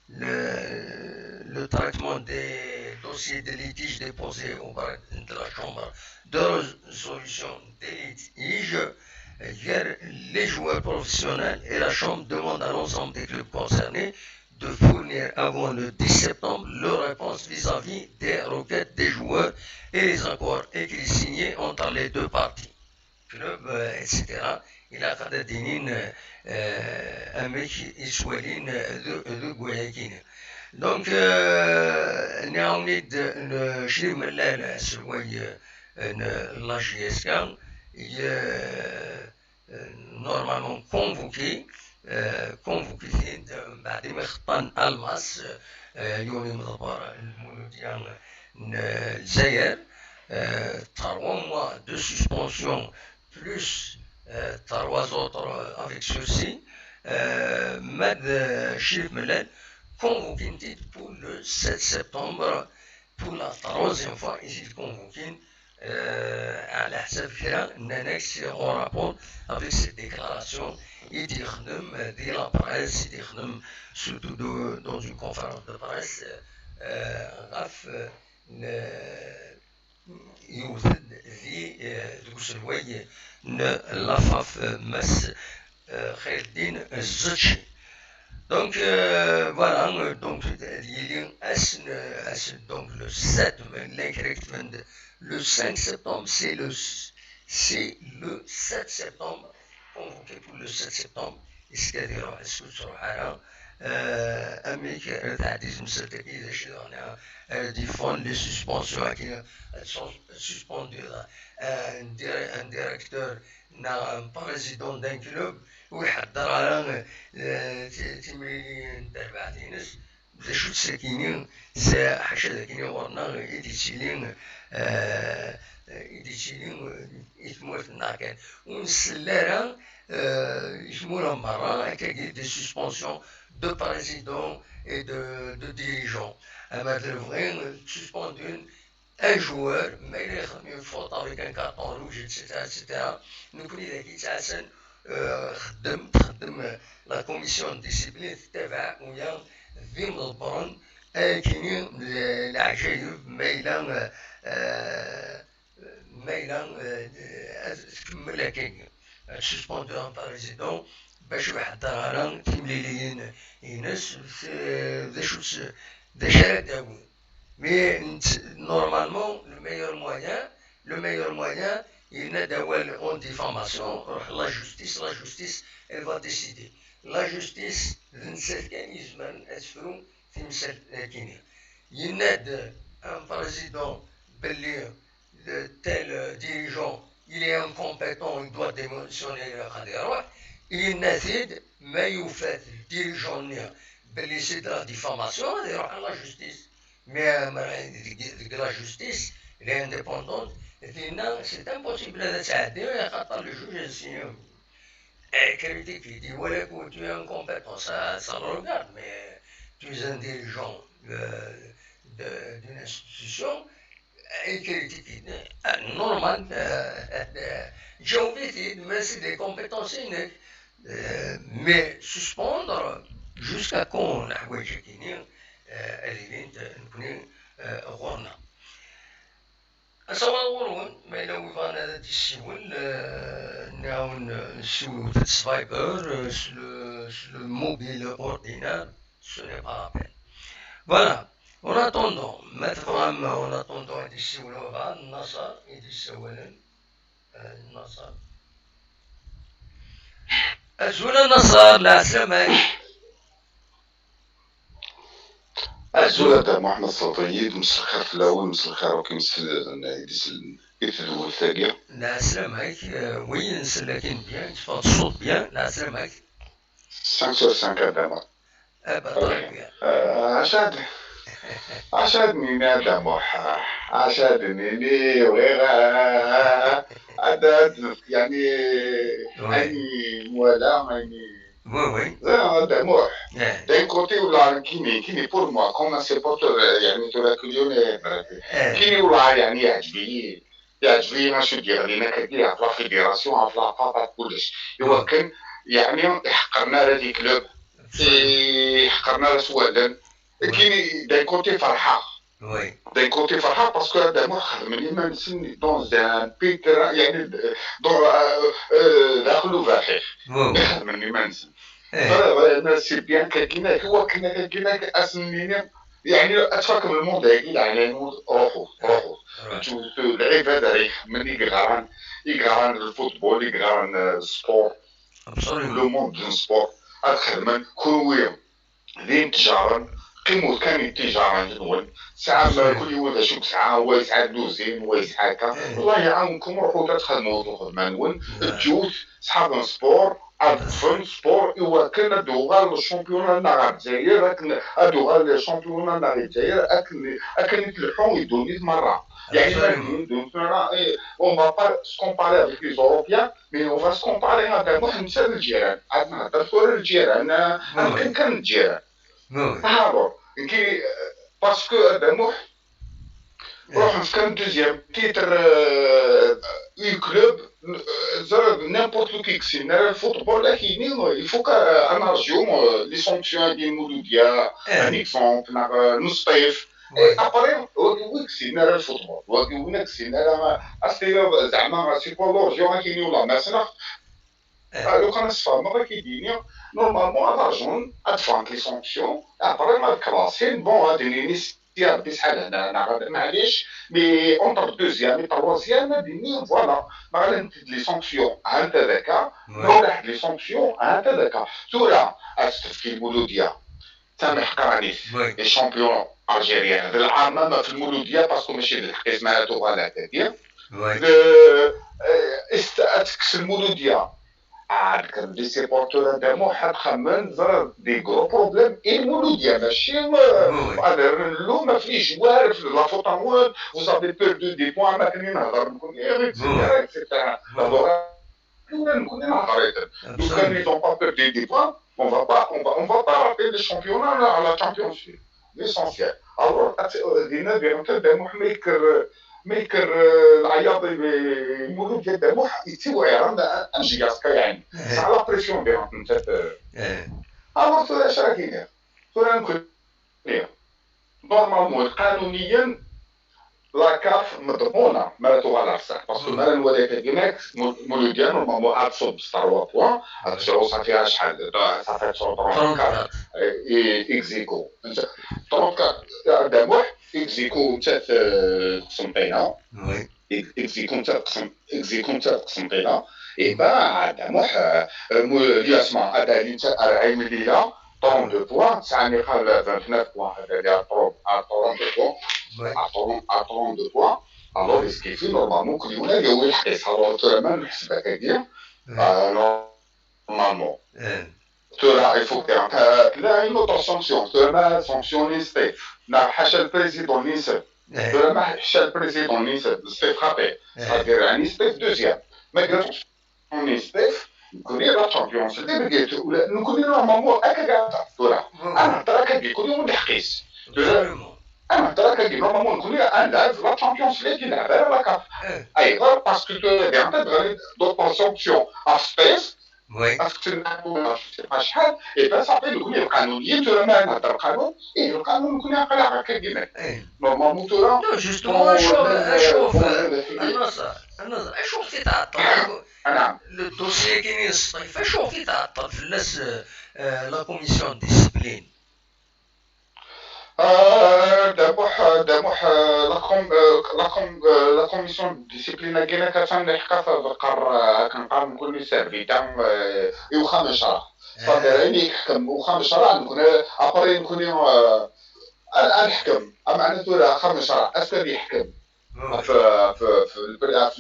le, le traitement des dossiers de litige déposés auprès de la Chambre de résolution des litiges, euh, les joueurs professionnels et la Chambre demandent à l'ensemble des clubs concernés de fournir avant le dix septembre leur réponse vis-à-vis des requêtes des joueurs et les accords écrits signés entre les deux parties. Club, euh, et cetera. Ilaq ad d-inin, euh, amek i ttwalin, euh, de, de wayagini. Donc, euh, nniɣ-awen-id, euh, Crib Mellal, aselway, euh, n la JSK, il est, euh, euh, normalement convoqué, euh, convoqué-t-id, euh, mbeɛd imi xeṭṭan Almas, euh, yiwen imḍebber n Lmuludya n Lezzayer, euh, trois mois de suspension plus, euh, trois autres, euh, avec sursis, euh, ma d, euh, Crib Mellal, convoqué-t-id pour le sept septembre, pour la troisième fois, il est convoqué, euh, à la Sabkira, nnan-ak c'est en rapport avec cette déclaration, il dit la presse, il dit surtout de, dans une conférence de presse, euh, ɣef, euh, yiwet-d di, eh, deg uselway n la FAF, eh, Mass, eh, Xayreddin Zetci. Donc, euh, voilà, euh, donc, il y a un, un, donc, le sept, mais l'incorrect, le cinq septembre, c'est le, c'est le sept septembre, convoqué pour le sept septembre, est-ce que, est-ce que tu auras, euh, un mec, euh, t'as dit, je me suis dit, je suis dans un, euh, défendre les suspensions, qui, euh, sont suspendues, euh, un dir-, un directeur, neɣ un président d'un club, ur iḥedder ara, euh, ti-, timliliyin n terbaɛt-ines, d acu-tt sakini, s-, ḥaca d akken ɣur-neɣ i d-ittili, eh, i d-ittili, eh, i tmurt-nneɣ kan. Ur nsell ara, eh, i tmura n berra, akkagi des suspensions de président et de, de dirigeants. Ama d lebɣi, eh, suspendun un joueur, ma yella ixdem une faute avec un carton rouge, et cetera, et cetera. Nekkni dagi yettɛassan, euh, xeddem, txeddem, euh, la commission de discipline, tettabaɛ uya d imḍebbren, akini le-, leɛǧayeb, ma yella, euh, euh, ma yella, euh, ad tkemmel akkin. Ad suspendu un président, bac ur iḥedder ara timliliyin-ines, d acu-tt, d acu ara d-tawi. Mais, normalement, le meilleur moyen, le meilleur moyen, yenna-d awal en diffamation, ruḥ la justice, la justice, elle va décider. La justice, d nettat kan i izemren ad tefru timsal-agi. Yenna-d un président belli le tel, euh, dirigeant, il est incompétent, il doit démissionner, ad iruḥ. Yenna-t-id, ma yufa-t dirigeant-nni belli c'est de la diffamation, ad iruḥ à la justice. Mais, euh, ma deg, deg la justice, elle est indépendante, dinna, c'est impossible ad tɛeddi, axaṭer le juge est signé. Et critique, il dit, voilà que tu es incompétent, ça, ça le regarde, mais tu es un dirigeant, euh, de, d'une institution, et critique, euh, normal, euh, euh, ǧaweb-it-id, mais c'est des compétences innées. Euh, mais suspendre, jusqu'à quand, leḥwayeǧ-agi-nni, euh, ad ilint, euh, nekkni, euh, ɣur-neɣ. Asawaḍ ɣur-wen, ma yella wi bɣan ad d-issiwel, euh, nɛawen, euh, nsiwel s Viber, euh, s le, s le mobile ordinaire, ce n'est pas la peine. Voilà. En attendant, ma tebɣam, en attendant, ad d-issiwel wabɛaḍ, Naṣer i d-issawalen. Euh, Naṣer. Azul a Naṣer, leɛslama-k. Azul a Dda Muḥ, ṣṣut-iyi-d, mselxir fell-awen, mselxir akk imeslen i d-isellen i tedwilt-agi. Leɛslama-k, euh, oui, nsell akin bien, teffeɣ ṣṣut bien, leɛslama-k. Cinq sur cinq a Dda Muḥ. Eh ben, très bien. Euh, acu ad, acu ad nini a Dda Muḥ? Acu ad nini? Bɣiɣ, euh, ad, ad, yeɛni, oui, ayen i nwala, ayen i, oui, oui, ẓriɣ a Dda Muḥ. Eh. D'un côté, ula nekkini, nekkini pour moi, comme un supporter, euh, yeɛni tura kul yum, eh, eh, nekkini ula yeɛni yeɛǧeb-iyi. Yeɛǧeb-iyi acu d-yeɣlin akkagi ɣef la fédération, ɣef la papa, ɣef kullec. Iwakken, yeɛni, iḥeqqren ara les clubs, iḥeqqren ara s wallen. Oui. Kini, d'un côté, ferḥeɣ. Oui. D'un côté, ferḥeɣ parce que a Dda Muḥ xedmen iman-nsen dans un pétrin, yeɛni, dans, euh, euh, daxel ubaxix. Oui, oui. I xedmen iman-nsen. Eh. Voilà, voilà, c'est bien kagina, iwakken kagina, ad sen-nini, yeɛni, ad tfakem le monde-agi, leɛnaya-nwen, ruḥu, ruḥu. Right. Tu, tu, lɛibad ara ixedmen i yeɣran, i yeɣran le football, i yeɣran, euh, sport. Absolument. Le monde du sport. Ad xedmen, kunwi, d imtijaren, qqimet kan i tijara-nwen. Tesɛam, absolument, kul yiwen d acu yesɛa, wa yesɛa lluzin, wa yesɛa akka. Eh. Allah iɛawenkom, ruḥu ad txedmem lxedma-nwen, eh, ǧǧut, sḥaben sport, ad ṭṭfen sport, iwakken ad d-uɣal le championnat-nneɣ ɣer Lezzayer, akken ad d-uɣal le championnat-nneɣ ɣer Lezzayer, akken, akken i tleḥḥu i ddunit merra. Yeɛni, absolument, ma ddunit merra, eh, on va pas se comparer avec les Européens, mais on va se comparer a Dda Muḥ netta d lǧiran. Ad nehder tura lǧiran, eh, ad neqqim kan lǧiran. Ah bon, nekki, eh, parce que a Dda Muḥ, ruḥen fkan deuxième titre, euh, i club, euh, ẓriɣ n'importe qui ksibna le football, lakin, euh, il faut que, euh, ad nerju, euh, les sanctions-agi n Mouloudia, eh, un exemple, neɣ, euh, n Sṭif. Oui. Et après, wagi ur ksibna le football, wagi ur ksibna, euh, ad s-tiniḍ, zeɛma, c'est quoi l'origine-agi n ula ma sneɣ, Eh. Ah, lukan ad sfehmeḍ ad k-id-yini, normalement ad rjun ad ffɣent les sanctions, après ad klasin, bon, ad inin issiya Rebbi sḥal hna neɣ ad, maɛlic, mais entre deuxième et troisième ad inin, voilà, ma ɣalent-d les sanctions, ha-nt ad akka, ma ulaḥ-d les sanctions, ha-nt ad akka. Tura, ad s-tefki Lmuludya, d tamiḥqranit, les champions algériens, d lɛar ma, ma f Lmuludya, parce que mačči d lḥeqq-is ma ara tuɣal ar tagi. De, eh, est-, ad tekkes Lmuludya. Ah, d les supporters n Dda Muḥ ad xemmen, ẓer, des gros problèmes i Lmuludya, mačči, eh, ad rren llum ɣef les joueurs, la faute à eux, vous avez perdu des points, ma akken i nehder nekkni, et cetera, et cetera. D'abord, nekkni nehder-iten. Donc, quand ils ont pas perdu des points, on va pas, on va, on va pas rater le championnat à la Champions League. L'essentiel. Alors, ad, dinna, diɣen, Dda Muḥ ma yekker, ma yekker, eh, leɛyaḍ i, i Lmuludya, Dda Muḥ yettiwɛir, am, am Jiyaska, yeɛni. Tesɛa la pression, diɣen, nettat, eh. Alors, tura, acu ara k-iniɣ? Tura, nekkni, normalement, qanuniyen, la CAF meḍmuna, ma ara tuɣal ar ssaḥ. Parce que ma ara nwali akka, Mul-, Muludya, normalement, ad tṣubb s trois points, ad tesɛu, ça fait acḥal, ça fait trente-quatre, eh, ex aequo. Trente-quatre, eh, Dda Muḥ, ex aequo, nettat, eh, Qsenṭina. Ex-, ex aequo, nettat Qsen-, ex aequo, nettat Qsenṭina. Et ben, Dda Muḥ, eh, eh, Mu-, l'U S M A, ad d-ali nettat ar Ɛin Lila, trente-deux points, tesɛa nniqal vingt-neuf points, c'est-à-dire à trente, à trente-deux points, à trente, à trente-deux points. Alors, est-ce qu'il fait normalement que Lyon a eu le stress? Alors, tura ma nḥesb akka, euh, normalement. Tura, il faut que, euh, là, une autre sanction. Tura ma sanctionner Steve. Neɣ ḥaca le président n l'INSEP. Tura ma ḥaca le président n l'INSEP, Steve xaṭi. C'est-à-dire, يعني, Steve deuxième. Mais grave, on est Steve, nekkni la Champions League, nekkni normalement akka tura. Ad nehder akka, nekkni ur d-ḥqis. Ad nehder akka, normalement nekkni ad nlɛeb la Champions League, yelɛeb ara la CAF. Ayɣer? Parce que tura diɣen ad d-ɣlin d'autres sanctions à Steve, parce que c'est pas cher, et ben ça fait nekkni lqanuniyen, tura ma nehder lqanun, ih, lqanun nekkni aql-aɣ akka dima. Normalement tura. Non, justement, acu, acu, a Naṣer, a Naṣer, acu i tɛeṭṭel? Anɛam. Le dossier-agi n Sṭif, acu i tɛeṭṭel fell-as, euh, euh, la commission de discipline? Euh, Dda Muḥ, Dda Muḥ, euh, la com-, euh, la com-, euh, la commission de discipline-agi akka atan leḥqat ad qqar, euh, akken qqaren nekkni servita, euh, i uxxam n ccreɛ. C'est-à-dire, ayen i yeḥkem uxxam n ccreɛ, nekkni, après nekkni, euh, ad, ad neḥkem. Ameɛna tura axxam n ccreɛ, est-ce que ad yeḥkem ɣef, ɣef, ɣef le-, ɣef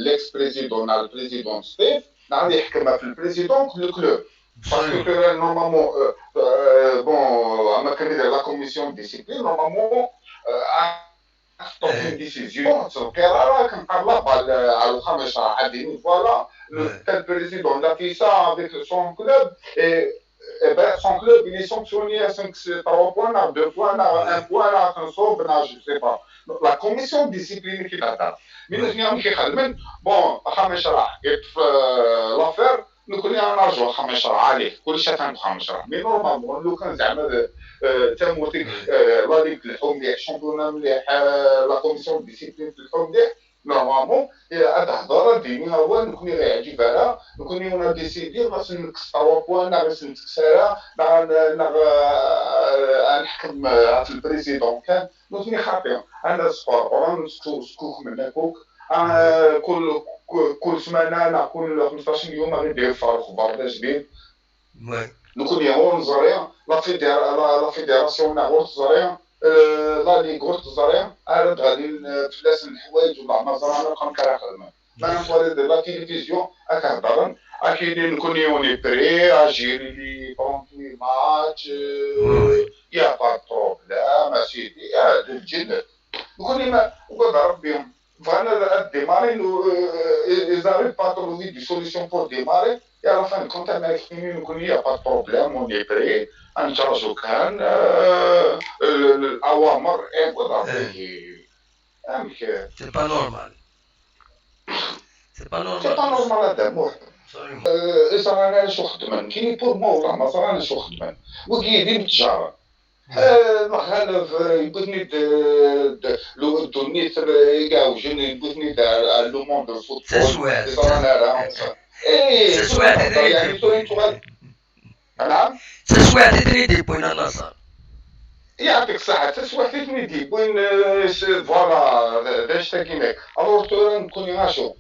l'ex-président neɣ le président Steve, neɣ ad yeḥkem ɣef le président le club. Parce que tura, normalement, euh, euh, bon, am akken i d la commission de discipline, normalement, euh, ad teṭṭef une décision, ad teḍfer, akken qqaren la balle, euh, ar uxxam n ccreɛ, ad d-inin, voilà, le tel président, il a fait ça avec son club, et, et ben, son club, il est sanctionné à cinq, trois points, neɣ deux points, neɣ un point, neɣ ad t-nṣubb, neɣ je sais pas. Donc, la commission de discipline qui t'attend. Mais nous, on est bon, axxam n ccreɛ, yeṭṭef, euh, l'affaire, nekkni ad nerǧu axxam n ccreɛ, allez, kullec atan deg uxxam n ccreɛ. Mais normalement, lukan zeɛma d, euh, tamurt-ik, euh, la ligue tleḥḥu mliḥ, championnat mliḥ, euh, la commission de discipline tleḥḥu mliḥ, normalement, euh, ad tehder, ad d-tini awal, nekkni ɣ-yeɛǧib ara, nekkni on a décidé, ɣas nekkes trois points, neɣ ɣas nekkes ara, neɣ, neɣ, euh, ad neḥkem, euh, ɣef le président kan, nutni xaṭi. Anda sqerqren, sku-, skukmen akk. Ah, kul, kul, kul ssmana neɣ kul xemseṭṭac n yum ad d-iḍfer lexbar d ajdid. Nekkni ur neẓri, la fédéra-, la, la fédération neɣ ur teẓri, euh, la ligue ur teẓri, ara d-ɣalin, euh, fell-asen leḥwayeǧ ur neẓri ara amek ara xedmen. Ma nettwali di la télévision, ad k-heddren, ad k-yini nekkni on est prêt à gérer les trente-huit matchs, euh, il y a pas de problème, a sidi, ah, d lǧennet. Nekkni ma, ugad Rebbi, bɣan ad, ad démarrer, euh, ils arrivent pas à trouver des solutions pour démarrer, et à la fin de compte, ma k-yini nekkni, il y a pas de problème, on est prêt, ad nettraǧu kan, euh, le, le, الأوامر, et voilà. Amek? C'est pas normal. C'est pas normal. C'est pas normal, a Dda Muḥ. Absolument. Euh, ur ẓran ara acu xeddmen. Kini pour moi, والله ma ẓran acu xeddmen. Wigi d imtejaren. Euh, mxalef, euh, yewwi-ten-id, euh, d-, lu-, ddunit, euh, iɛewjen, yewwi-ten-id ar, ar le monde de football. Ur ẓran ara. ايه، تسويعت تقدر، يعني، تريد تغير. نعم. تسويعت تريد يبوين النصر. يعطيك الصحة، تسويعت تريد يبوين، آه، س-، فوالا، داش تاكينك. الوغ تورا نكون يغاشو.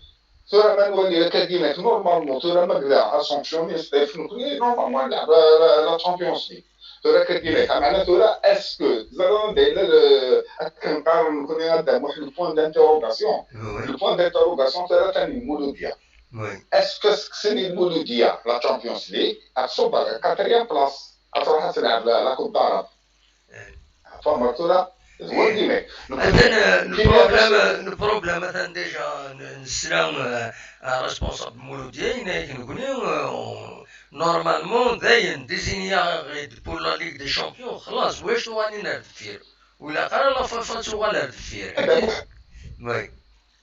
تورا ما نولي هكا كينك، نورمالمون، تورا ما قدا اسونكسيوني ستيف، نكون نورمالمون نلعب لا، لا، لا تشامبيونز ليغ. تورا كاين هكا، معناتها تورا، اسكو زعما داير ال-، كنقارن نكون هذا واحد البوان دانتيروغاسيون. وي. البوان دانتيروغاسيون تورا ثاني مولوديا. وي. اسكو سكسني المولوديا لا تشامبيونز ليغ، غتصب على كاتريام بلاص، غتروح تلعب لا، لا كوب داراب. فهمت ولا؟ هو ديما. مثلا، كاين البروبليم، البروبليم مثلا ديجا ن-، نسرا، آه، آه، ريسبونسابل مولوديين، آه، كنكوني، آه، نورمالمون داين ديزينيا غيد بور لا ليغ دي شامبيون، خلاص، واش تو غادي نرد فيه؟ ولا قرا لا فافا تو غادي نرد فيه؟ وي.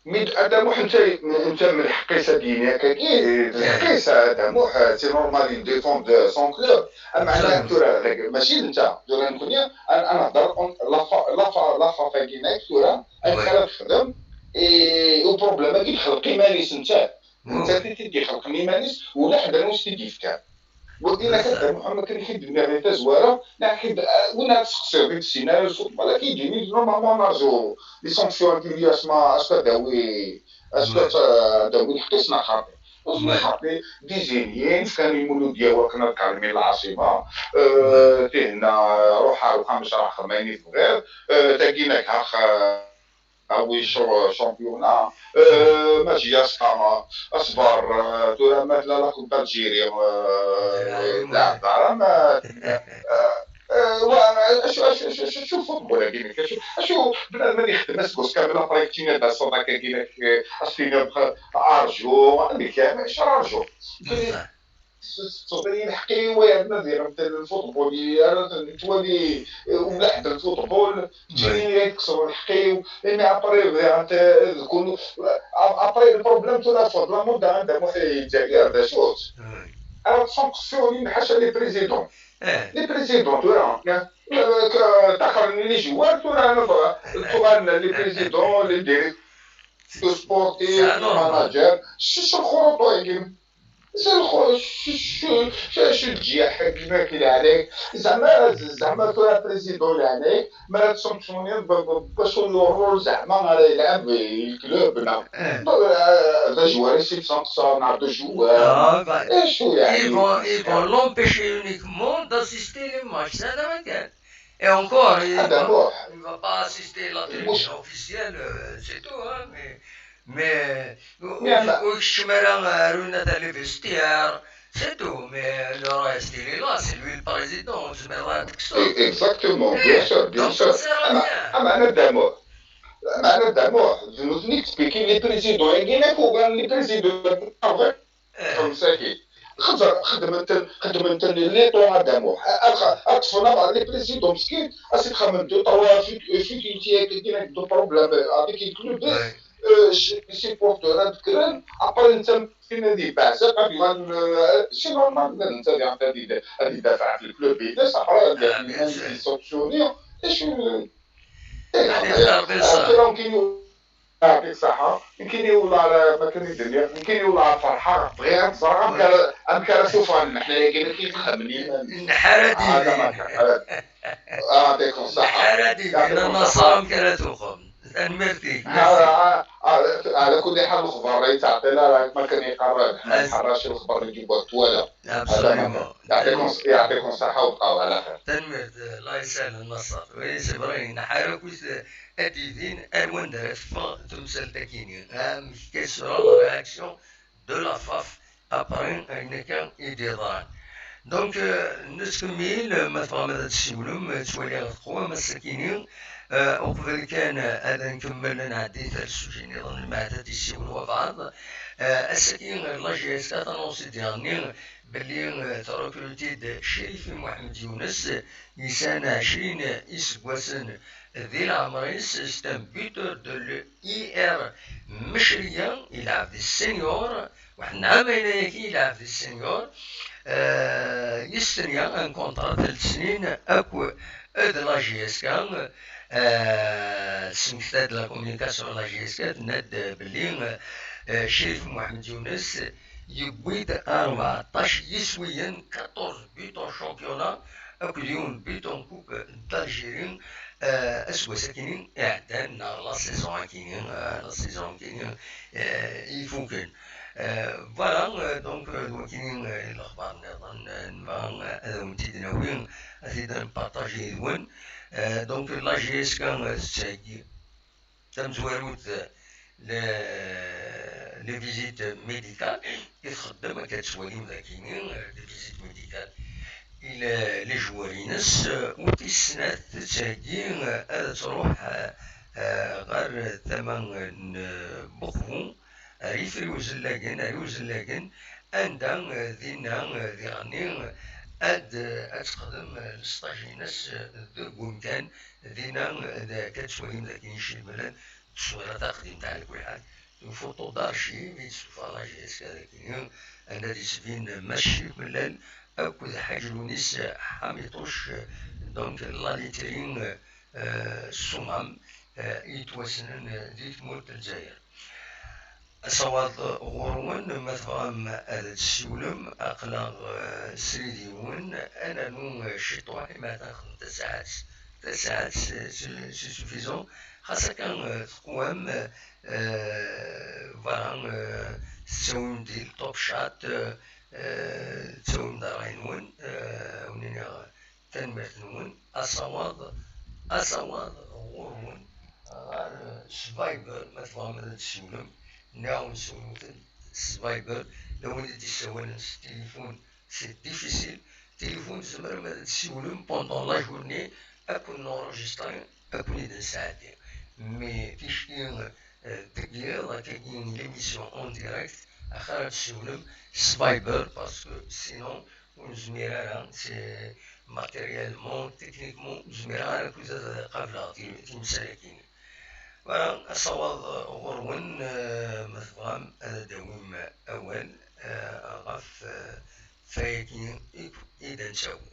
مي ادم واحد انت، انت من الحقيسه ديالي هكا كي الحقيسه ادم واحد سي نورمال يديفوند سون كلوب. اما انا كنت راه غير ماشي انت دور نكونيا، انا انا نهضر اون لا فا لا فا لا فا فاكيناك كورا. انا كنت تخدم اي او بروبليم كي تخلق ايمانيس انت. انت تيدي خلق ايمانيس ولا حدا واش تيدي فكار. ودينا كنت محمد كان يخدم لي غير تزواره. لا كيد وين تسقسي ديك السيناريو الفوتبول كيجيني نورمالمون نرجو لي سونكسيون كي لي اسماء اش كداوي اش كداوي الحقيس ما خاطي. وفي خاطي ديزينيين كان يمولوا ديال وكنا كارمين العاصمه. آه، تي هنا روحها وخمس راه خميني في غير. آه، تاكينا كهخ هاوي شو شامبيونا. آه، ماشي يا سقامة اصبر. آه، ترى مثلا لا كوب الجيري. آه، لا دار ما آه، آه، وا-، شو شو شو شو شو فوتبول هاكي ما كاينش. شو بنادم يخدم اسكوس كامل ابري كتينا دا صودا كاكينا. استينا ارجو عندك اش ارجو. صوتي الحقيوي عندنا ديال الفوتبول، انا نتوالي ولا حتى الفوتبول تجيني يكسروا الحقيو. مي ابري انت كل ابري البروبليم تو لا فوت لا مود عندها محيي تاعي هذا شوت. انا تصنقصوني حاشا لي بريزيدون. لي بريزيدون تو لا تقرني لي جوار تو لا نفر. تقرن لي بريزيدون لي ديريكتور سبورتيف لي ماناجر شش الخروطو يقيم. شو الخو-، شو، شو، شو، شو الجياح كيما كي عليك؟ زعما، زعما ترى بريزيدون اللي عليك، ما راه تصونكسيوني ب-، ب-، باش نورو زعما راه يلعب الكلوب، نا. ب-، آه، هذا جواري سي سانكسا، نعطو جوار. ايش هو يعني؟ Ils vont, ils vont l'empêcher uniquement d'assister les matchs. هذا ما كان. Et encore, il هذا va, مروح. Il va pas assister la tribune مش- officielle, euh, c'est tout, hein, mais, mais, euh, مي أنا- ويكشم راه رونا تاع les vestiaires, c'est tout, mais le reste, il est là, c'est lui le président, تسمى راه ديك الصوت. اكزاكتومون، بيان سور، بيان سور. اما اما انا دامو، اما انا دامو، نوتني اكسبيكي لي بريزيدون، يقول لك وكان لي بريزيدون، مساكين. خزر خدمت، خدمت لي طون دامو. اطفنا بعض لي بريزيدون مسكين، اسي خمم دو طوا فيكولتي كاين دو بروبليم افيك لي كلوب. سيبورتور هذاك. ابري انت مسكين هذه بعزة قبل. سي نورمال انت اللي انت اللي دافع في الكلوب بيدس ابري. سونكسيوني اش؟ كاين يعطيك الصحة. يمكن والله راه ما كان يدير، يمكن والله فرحة، بغي غنزرع، أم كان، أم كان سوفان، حنا كاين كي تخمني. نحارة ديني. هذا ما كان. يعطيكم الصحة. نحارة ديني، يعطيكم أنا الصحة. نصام كان توخم. الميرتي، ميرسي. آه، آه، آه، على كل حال الخبر راهي تعطينا، راه ما كان يقرر، حنا أس- نحرش الخبر نجيبوه طوالة. هذا ما كان. يعطيكم، يعطيكم الصحة وبقاو على خير. تنميرت، الله يسهل النصر. وي، سي فري، نحارة كويس. Ad d-idin ar wanda ara teffeɣ temsalt-akini. Amek ka sera la réaction de la faf après ayen akka i d-yeḍran. Donc, euh, nettkemmil, ma tebɣam ad tessiwlem, ttwaliɣ teqwam ass-akini. Euh, uqbel kan, euh, ad nkemmel, ad nɛeddi ar ssujet-nniḍen, lmeɛna ad d-yessiwel wabɛaḍ. Euh, ass-agi, la J S K tanonsi-d daɣenni belli, euh, trekruti-d Crifi Muḥemmed Yunes, yesɛan ɛecrin iseggasen di leɛmer-is, c'est un buteur de l'I R Mecria, yelɛeb di senior, waḥed n ɛamayen ayagi yelɛeb di senior, euh, yestenya un contrat n telt snin akk d la J S K, euh, tesmekta-d la communication n la J S K, tenna-d belli, euh, Crif Muḥemmed Yunes Yewwi-d rbeɛṭac yiswiyen, quatorze buts en championnat, akked yiwen but en coupe d'Algérie, eh, aseggas-akini iɛeddan, neɣ la saison-akini, eh, la saison-akini, eh, ifuken. Eh, voilà, eh, donc, eh, d wakini, eh, lexbar nniḍen, eh, nebɣa, eh, ad awen-t-id-nawi, ad t-id-npartaji yid-wen. Eh, donc, la J S K, eh, tettheggi tamezwarut, eh, les, les visites médicales i txeddem, akka tettwalim dagini, eh, les visites médicales i le-, les joueurs-ines, eh, u tis snat tettheggi, eh, ad truḥ, eh, eh, ɣer tama n, eh, Buqbu, ar Ifri Uzellagen, ar Uzellagen, anda, eh, dinna, eh, diɣenni, eh, ad, eh, ad texdem, eh, lesṭaj-ines, eh, deg umkan, dinna, eh, d-, akka tettwalim dagi icilmlen, tteswira taqdimt ɛla kulli ḥal, une photo d'archive i d-tessufeɣ la J S K dagi, anda d-yettbin Mass Cimellal akked Ḥaǧ Lunis Ḥamiṭuc, eh, donc la laiterie, eh, eh, Sumam, eh, yettwassnen, eh, di tmurt n Lezzayer. Asawaḍ ɣur-wen, ma tebɣam ad d-tessiwlem, aql-aɣ, eh, srid yiwen, ad nernu, eh, ciṭuḥ, imi ad nexdem tasaɛet, tasaɛet, c'est, c'est, c'est suffisant. Xas akka, eh, teqwam, eh, voilà, eh, tettawim-d di top chat, eh, eh, tettawim-d ṛṛay-nwen, eh, ad wen-iniɣ, tanemmirt-nwen, asawaḍ, asawaḍ ɣur-wen ɣer, eh, s Viber, ma tebɣam ad d-tessiwlem, neɣ ad wen-siwlem s Viber, la win i d-yessawalen s tilifun, c'est difficile. Tilifun tzemrem ad d-tessiwlem pendant la journée, ad ken-enregistrer, ad ken-id-nesɛeddi. Mais ticki, eh, deg yiḍ, akkagi, l'émission en direct, axir ad tessiwlem s Viber, parce que sinon, ur nezmir ara, c'est matériellement, techniquement, ur zmireɣ ara akked ad qableɣ ti-, timsal-agi. Voilà, asawaḍ ɣur-wen, eh, ma tebɣam ad d-tawim awal, eh, ɣef, eh, wayagi i, i d-nettawi.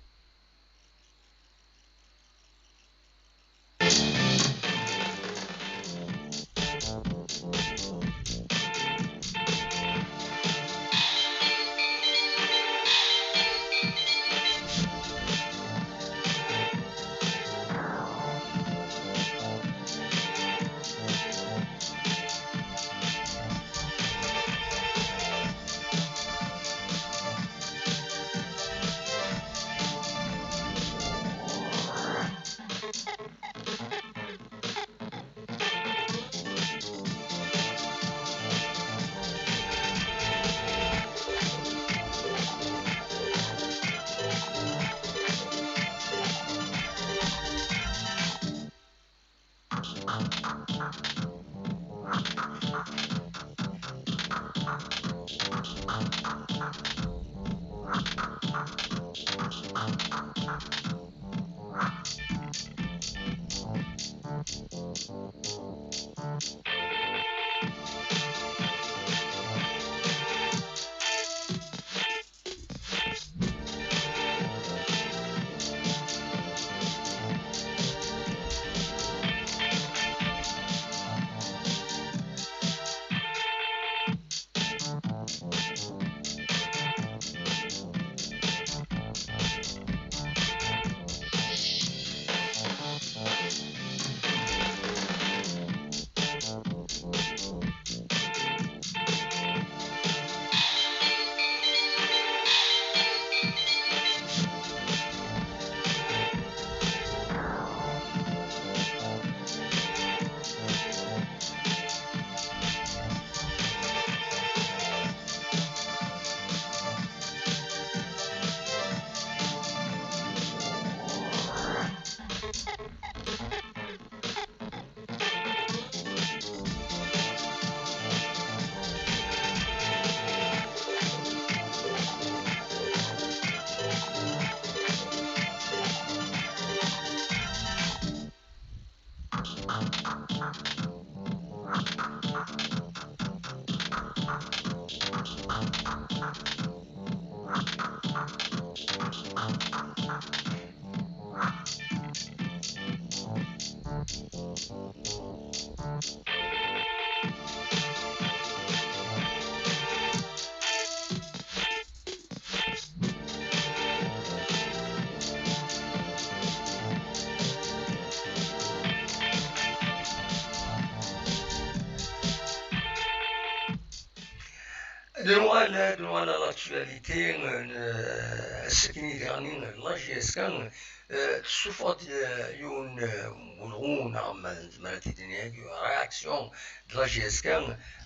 Ad nuɣal, ad nuɣal à l'actualité, euh, ass-agi daɣen, la J S K, euh, tessuffeɣ-d, euh, yiwen, euh, n welɣu, neɣ ma nezmer ad t-id-nini, réaction de la J S K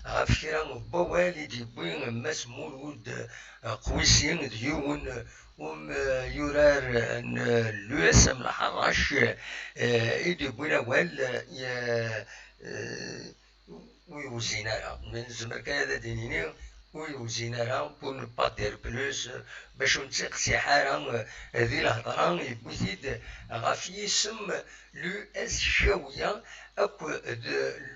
ɣef kra n wawal i d-yewwi Mass Mulud, euh, Qwisi, d yiwen, euh, um, euh, yurar, euh, n, euh, l'U S M Lḥerrac, euh, i d-yewwin awal, euh, euh, ur yewzin ara. Nezmer kan ad d-nini ur yewzin ara, pour ne pas dire plus, bac ur nettiqsiḥ ara, eh, di lhedra, yewwi-t-id ɣef yisem l'U S Ccawiya akked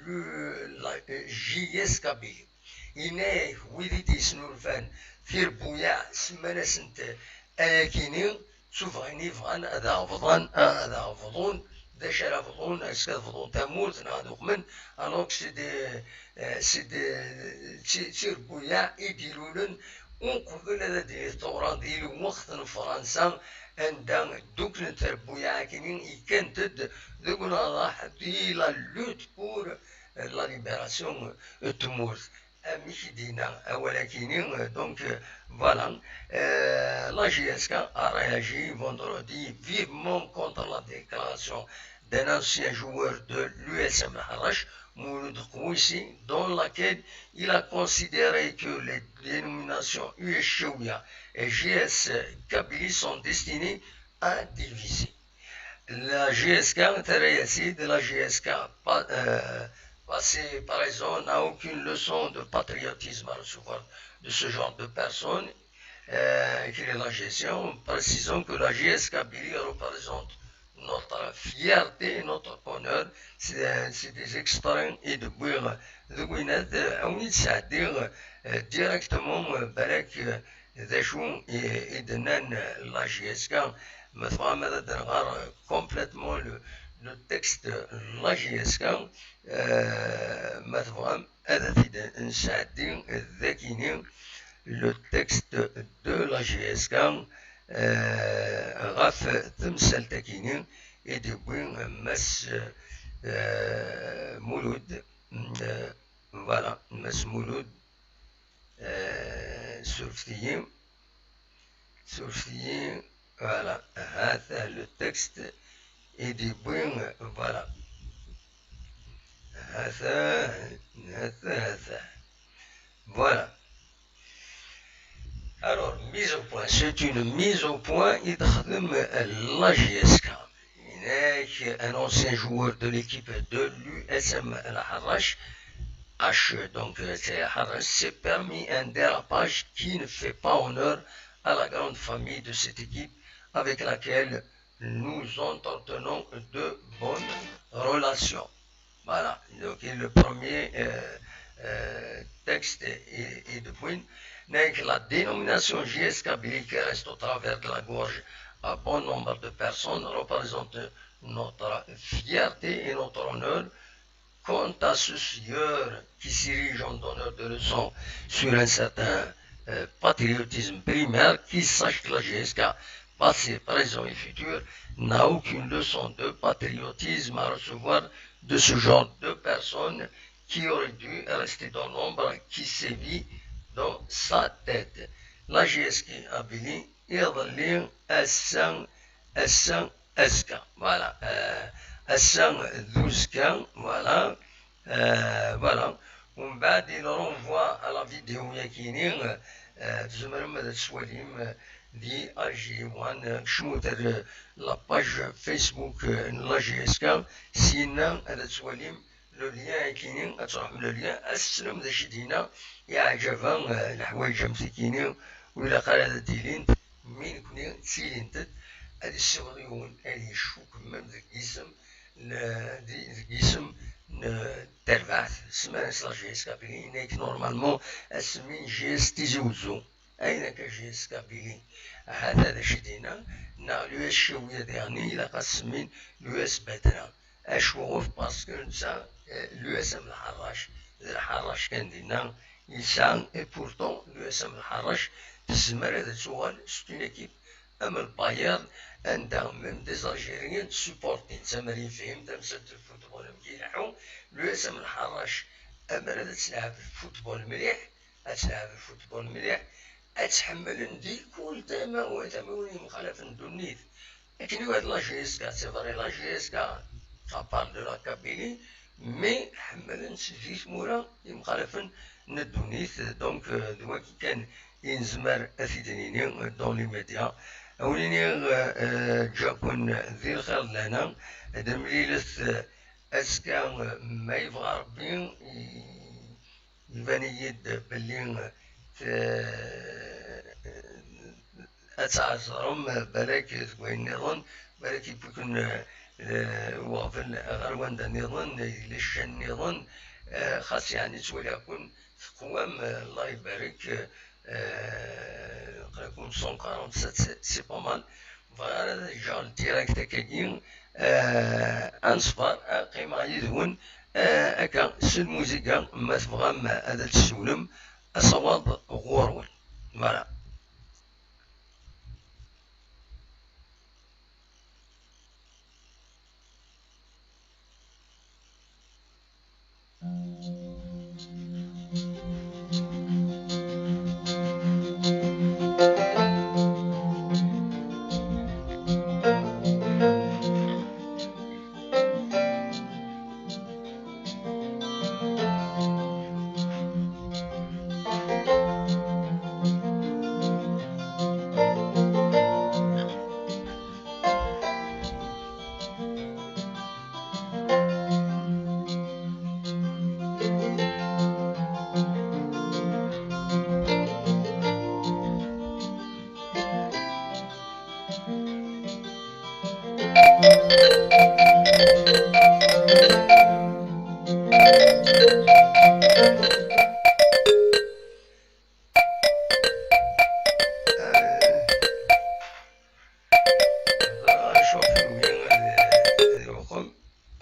le, la J S Kabylie. Yenna-yak, wid i d-yesnulfan tirbuyaɛ, semman-asent ayakini, ttubeɣ ayen i bɣan ad aɣ-bḍan, ad aɣ-bḍun, d acu ara bḍun, est-ce que ad bḍun tamurt neɣ ad uqmen, alors que c'est des, euh, c'est des, d ti-, d tirbuyaɛ i d-ilulen uqbel ad d-tili tawra di lweqt n Fransa, anda ddukklen tirbuyaɛ akkenni, kkant-d deg unaḍaḥ di la lutte pour, euh, la libération, euh, n tmurt. Amek i d-yenna awal-akini, euh, donc, euh, voilà. Euh, la J S K a réagi vendredi vivement contre la déclaration d'un ancien joueur de l'U S M Lḥerrac, Mouloud Kouissi, dans laquelle il a considéré que les dénominations U S Ccawiya et J S Kabylie sont destinées à diviser. La J S K, terra-yas-id, la J S K pa-, euh, passée par exemple, n'a aucune leçon de patriotisme à recevoir de ce genre de personnes, euh, qui est la gestion, précisons que la J S K Kabylie représente notre fierté et notre honneur. C'est, c'est des extraits i d-wwiɣ deg winat, euh, awen-id-sɛeddiɣ, euh, directement, euh, balak, euh, d acu i, i d-nnan, euh, la J S K. Ma tebɣam ad d-nɣer, euh, complètement le, le texte, euh, la J S K, euh, ma tebɣam ad t-id-nsɛeddi d akini, le texte de la J S K, euh, ɣef temsalt-akini i d-yewwi Mass, euh, Mulud, euh, voilà, Mass Mulud, euh, surfet-iyi, surfet-iyi, voilà, ha-t-a le texte i d-yewwi, voilà, ha-t-a, ha-t-a, ha-t-a. Voilà. Alors, mise au point. C'est une mise au point i d-texdem la J S K. Yenna-k, un ancien joueur de l'équipe de l'U S M Lḥerrac, H, donc, euh, c'est Lḥerrac, s'est permis un dérapage qui ne fait pas honneur à la grande famille de cette équipe avec laquelle nous entretenons de bonnes relations. Voilà, donc, et le premier, euh, euh, texte est, est de Bouin. Donc, la dénomination J S Kabylie qui reste au travers de la gorge à bon nombre de personnes représente notre fierté et notre honneur. Quant à ce sieur qui s'érige en donneur de leçons sur un certain, euh, patriotisme primaire, qu'il sache que la J S K, passé, présent et futur, n'a aucune leçon de patriotisme à recevoir de ce genre de personne qui aurait dû rester dans l'ombre qui sévit dans sa tête. La J S K Kabylie, iḍelli, ass-a, ass-a, azekka. Voilà. Euh, ass-a d uzekka, voilà. Euh, voilà. Umbeɛd, il renvoie à la vidéo-yakini, euh, tzemrem ad tt-twalim, euh, di A G one, euh, kecmet ar, euh, la page Facebook, euh, n la J S K, syenna ad twalim le lien-yakini, ad truḥem le lien, ad tessnem d acu i d-yenna, iɛǧaben, euh, leḥwayeǧ am tikini, ur ilaq ara ad d-ilint, mi nekni ttilint-d, ad issiweḍ yiwen ad icukemmem deg yisem n, di, deg yisem n terbaɛt. Semman-as la J S Kabylie, yenna-k normalement asmi n J S Tizi Wezzu. Ayen akka J S Kabylie, ahat ad acu d-yenna, neɣ l'U S Ccawiya diɣen ilaq ad semmin l'U S Batra. Acuɣef? Parce que netta, euh, l'U S M Lḥerrac, d Lḥerrac kan dinna yesɛa, et pourtant l'U S M Lḥerrac tezmer ad tuɣal c'est une équipe am le Bayern, anda même des Algériens supportent, netta ma yefhem tamsalt n football amek ileḥḥu, l'U S M Lḥerrac, amer ad tleɛb football mliḥ, ad tleɛb football mliḥ, ad tt-ḥemmlen di kul tama, tamiwin yemxalafen n ddunit. Akken i la J S K, c'est vrai, la J S K, ça parle de la Kabylie, mais ḥemmlen-tt di tmura yemxalafen n ddunit. Donc, euh, d wagi kan i nezmer ad t-id-nini, euh, dans les médias. Ad wen-iniɣ, euh, euh, ǧǧan-ken di lxir d lehna, ad d-mlilet, euh, azekka, euh, ma yebɣa Rebbi, i-, iban-iyi-d belli, euh, ad tɛeẓrem, balak deg wayen nniḍen, balak yewwi-ken, euh, weɣbel ɣer wanda nniḍen, yella ccan nniḍen, euh, xas yeɛni ttwaliɣ-ken teqwam, euh, Allah ibarek, euh, aql-aken cent quarante-sept, c'est, c'est pas mal. Bɣiɣ ara ad ǧǧeɣ le direct akkagi, euh, ad neṣber, ad qqimeɣ yid-wen, euh, akka, s lmuziga, ma tebɣam ad d-tessiwlem, asawaḍ ɣur-wen. Voilà.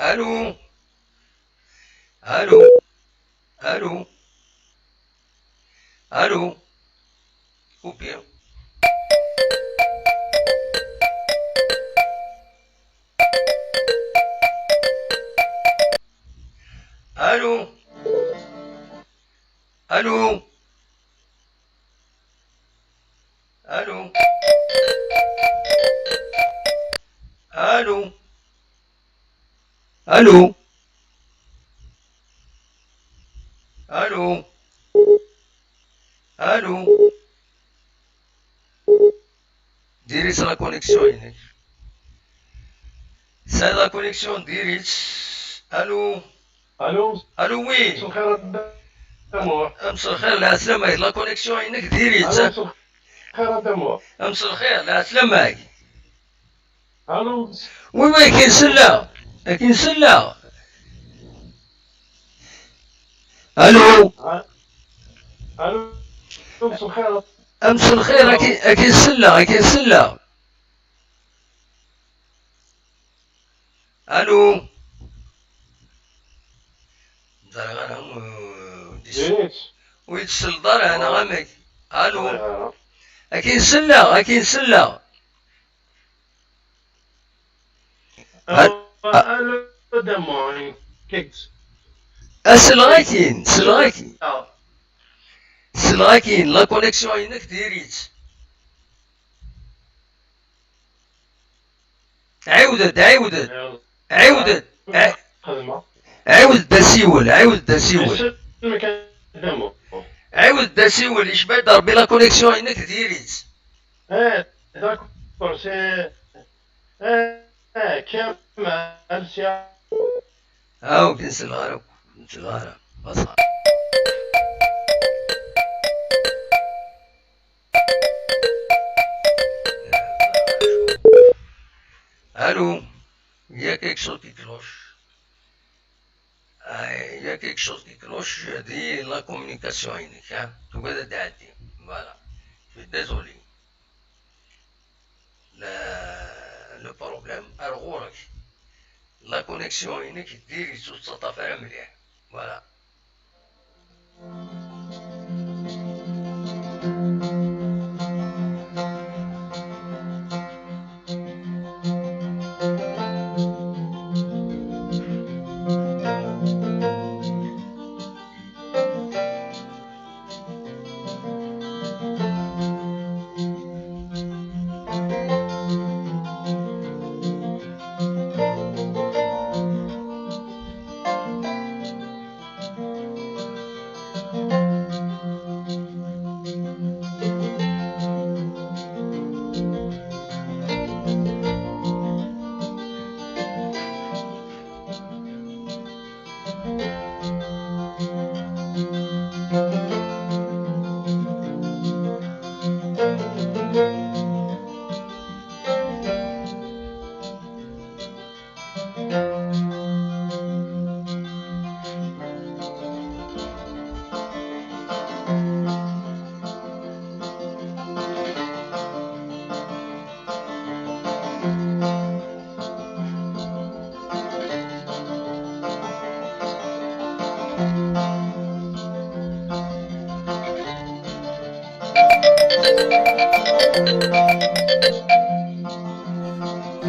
Allô. Allô. Allô. Allô. Coupé. Allô. Allô. Allô. Allô. Allô. Allô. Allô. Diri-tt la connexion-inek. C'est la connexion, diri-tt. Allô. Allô. Allô, oui. مساء الخير الدموع. مساء الخير، la semaine, la connexion-inek, diri-tt. Allô, مساء الخير الدموع. مساء الخير، la semaine. Allô. Oui, oui, akin selleɣ. Akin selleɣ. Allô. Allô. مساء الخير. مساء الخير، akin, akin selleɣ, akin selleɣ. Allô. Ẓriɣ ara, euh, ur d-tselleḍ ara, neɣ amek? Allô. Akin selleɣ, akin selleɣ. Allô, Damon. Selleɣ-ak-in, selleɣ-ak-in. Selleɣ-ak-in, la connexion-inek diri-tt. Ɛiwed-d, ɛiwed-d. Ɛiwed-d. Ɛiwed-d asiwel, ɛiwed-d asiwel. Ɛiwed-d asiwel, yecba-d Rebbi la connexion-inek diri-tt. Eh, d'accord, c'est, eh, eh, Kamal, c'est... Ah, ok, c'est là, c'est là, pas ça. Allô, il y a quelque chose qui cloche. Ah, il y a quelque chose qui cloche, je dis la communication, hein. Tout va être dit. Voilà. Je suis désolé. Le, le problème, ar ɣur-k. La connexion-inek diri-tt, ur tettaṭṭaf ara mliḥ. Voilà.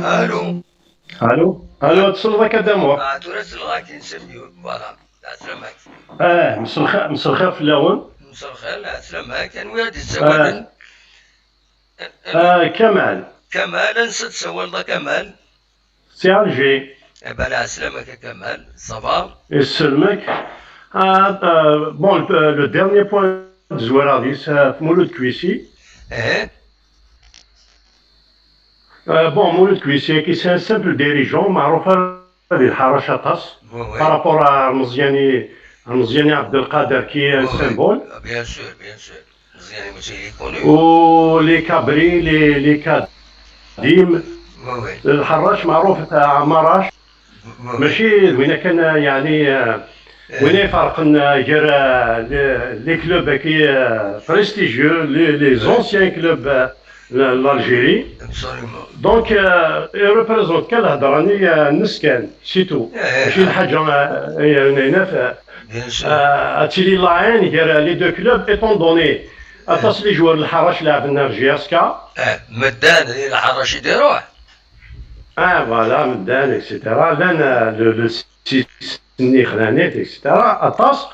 Allô. Allô. Allô, ad tesleḍ akka, Dda Muḥ? Ah, tura selleɣ-ak, c'est mieux. Voilà. Ɛeslama-k. Ah, mselxir, mselxir fell-awen. Mselxir, ɛeslama-k. Anwi i d-yessawalen? Ah, Kamal. Kamal, ansa d-tsawaleḍ a Kamal? Si Alger. Eh ben, ɛeslama-k a Kamal, ça va? Isellem-ak. Ah, ah, bon, le, le dernier point d-zwireɣ deg-s, ah, Mulud Kwisi. Eh? Euh, bon, Mulud Kwisi, qui c'est un simple dirigeant, معروف di lḥarac aṭas, oui, oui, par rapport à Meẓyan, à Meẓyan Abdelkader, qui est un, oui, oui, symbole. Ah, bien sûr, bien sûr. Meẓyan, il est connu. Ou les Kabri, les, les Kadim. Oui, oui. Lḥarac معروف تاع Marac. Oui, oui. ماشي d winna kan, يعني, euh, eh, winna iferqen, euh, gar, euh, les, les clubs qui, euh, prestigieux, les, les, oui, anciens clubs, euh, la, l'Algérie. Absolument. Donc, euh, il représente كي نهضر راني، euh, نسكان، c'est tout. Eh, eh, ماشي eh. الحاجة، euh، هي هنا في، bien sûr, euh, ad tili la haine, les deux clubs, étant donné, eh, aṭas les joueurs n Lḥarac لعبوا ل J S K. Eh, medden, Lḥarac i d-iruḥ. Ah, voilà, medden, et cetera. Llan, euh, le, le six-nni xlan-it, et cetera. Aṭas.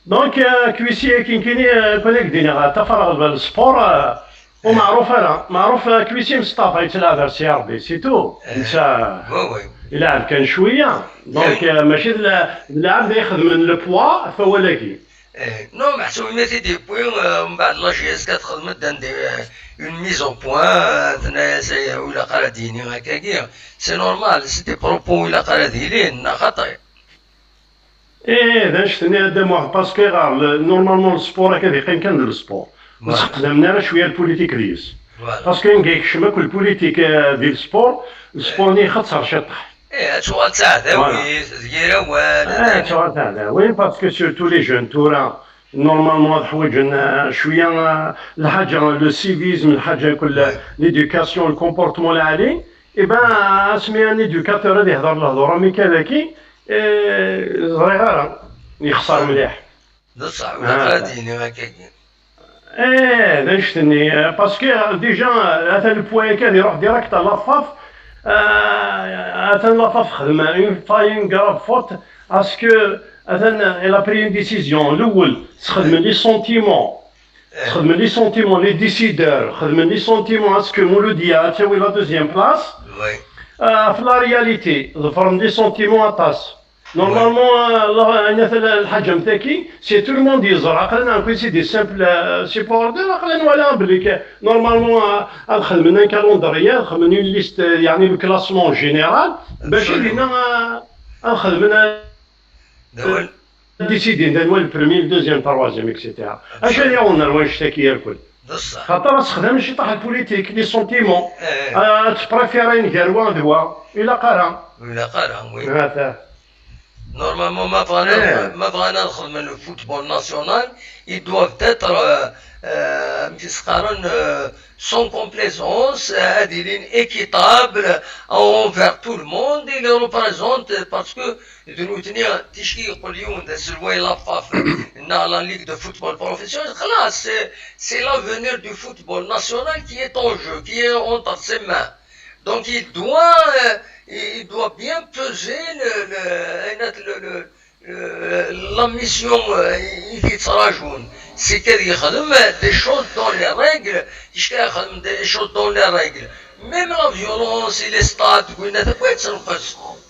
Donc, euh, Kwisi, akken kan, euh, kan i k-d-iniɣ, ṭṭafar ɣer le sport, euh, ur, eh, meɛruf ara. Meɛruf, euh, Kwisi Mustafa yettlɛab ar C R B, c'est tout. Eh. Netta, oui, oui, ilɛab kan cwiya. Donc, eh, euh, mačči d la-, d lɛebd i ixedmen le poids ɣef wawal-agi. Eh, non, meḥsub imi t-id-yewwi, euh, mbeɛd la J S K txedmet-d anda, euh, une mise au point, euh, tenna-yas, eh, ur ilaq ara ad d-yini akkagi. C'est normal, c'est des propos ur ilaq ara ad ilin, neɣ xaṭi? Eh, d annect-nni a Dda Muḥ, parce que ɣer le, normalement le sport akka ad yeqqim kan d le sport. Ur, voilà, sexdamen ara cwiya le politique deg-s. Voilà. Parce que anga yekcem akk le politique, euh, di le sport, le sport-nni ixeṣṣer ciṭṭaḥ. Eh, ad tuɣal d taɛdawit, voilà, d yir awal, eh, ad tuɣal d taɛdawit, parce que surtout les jeunes, tura, normalement, ad ḥwaǧen, euh, cwiya, euh, lḥaǧa, le civisme, lḥaǧa kull, ouais, l'éducation, le comportement lɛali. Eh ben, asmi un éducateur ad ihder lehdur am akka daki, eh, ẓriɣ ara, yexṣer mliḥ. D ṣṣeḥ, ur ilaq ara ad d-yini akkagi. Eh, d annect-nni, eh, parce que, eh, déjà, eh, atan le point-agi ad iruḥ direct à la F A F, eh, atan la F A F xedmen une, une grave faute, parce que, eh, atan, eh, elle a pris une décision, l'ewwel, sxedmen les sentiments, eh, sxedmen les sentiments, les décideurs, xedmen les sentiments, est-ce que Mouloudia ad tawi la deuxième place? Oui. Eh, ɣef la réalité, ḍefren les sentiments aṭas. Normalement, euh, la, la, la, la, la, c'est tout le monde qui dit, c'est des simples, euh, supporters, normalement, euh, une liste, euh, يعني, le classement général, باش لينا، euh, décider, le premier, le deuxième, troisième, et cetera. Acu ara yawen ɣer wannect-agi irkul? خاطر سخدم شي طاح البوليتيك، les sentiments. آه، تبريفيري نقال وا ذوا. إلا قرا. إلا قرا، oui. هذا. Normalement, ma bɣan, eh, ma bɣan ad xedmen le football national, ils doivent être, euh, euh, amek i s-qqaren, euh, sans complaisance, euh, ad ilin équitable envers tout le monde et les représente parce que d nutni ticki yeqqel yiwen d aselway la F A F neɣ la Ligue de football professionnel, خلاص, c'est, c'est l'avenir du football national qui est en jeu, qui est entre ses mains. Donc il doit, euh, il doit bien peser le, le, le, le, le, la mission, euh, i t-yettrajun. C'est qu'il y a des choses dans les règles, il y a des choses dans les règles. Même la violence et les stades,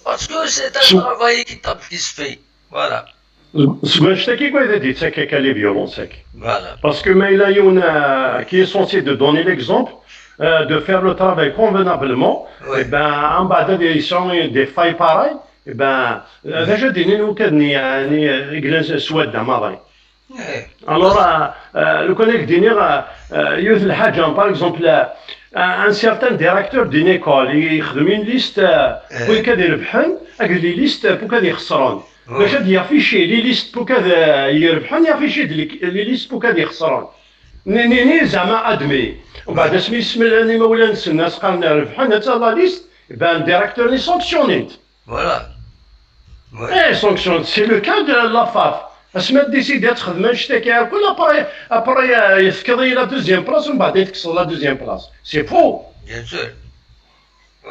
parce que c'est un travail équitable qui se fait. Voilà. Seg wannect-agi i d-yettak akka les violences-agi. Voilà. Parce que ma yella yiwen, euh, qui est censé de donner l'exemple, euh, de faire le travail convenablement, oui, eh ben, mbeɛd ad yesɛu des failles pareilles, eh ben, euh, d acu ad d-inin wakka-nni, yeɛni, euh, i yellan s wadda maḍi? Alors, euh, euh, lukan ad k-d-iniɣ, euh, euh, yiwet n lḥaǧa, par exemple, euh, un, un certain directeur d'une école, yexdem une liste, euh, pour kad irebḥen, akked les listes pour kad ixesren. Bac ad d-yaffici les listes pour kad, euh, irebḥen, yaffici-d les, les listes pour kad ixesren. Nini, nini, zeɛma admis. Umbeɛd asmi yesmel imawlan-nsen, as-qqaren rebḥen, atta la liste, ben, directeur-nni sanctionné-t. Voilà. Ouais. Eh, sanction, c'est le cas de la FAF. Asmi ad décidé ad xedmen annect-agi, après, après, euh, yefkiḍ-iyi la deuxième place, umbeɛd i tekkseḍ la deuxième place. C'est faux. Bien sûr.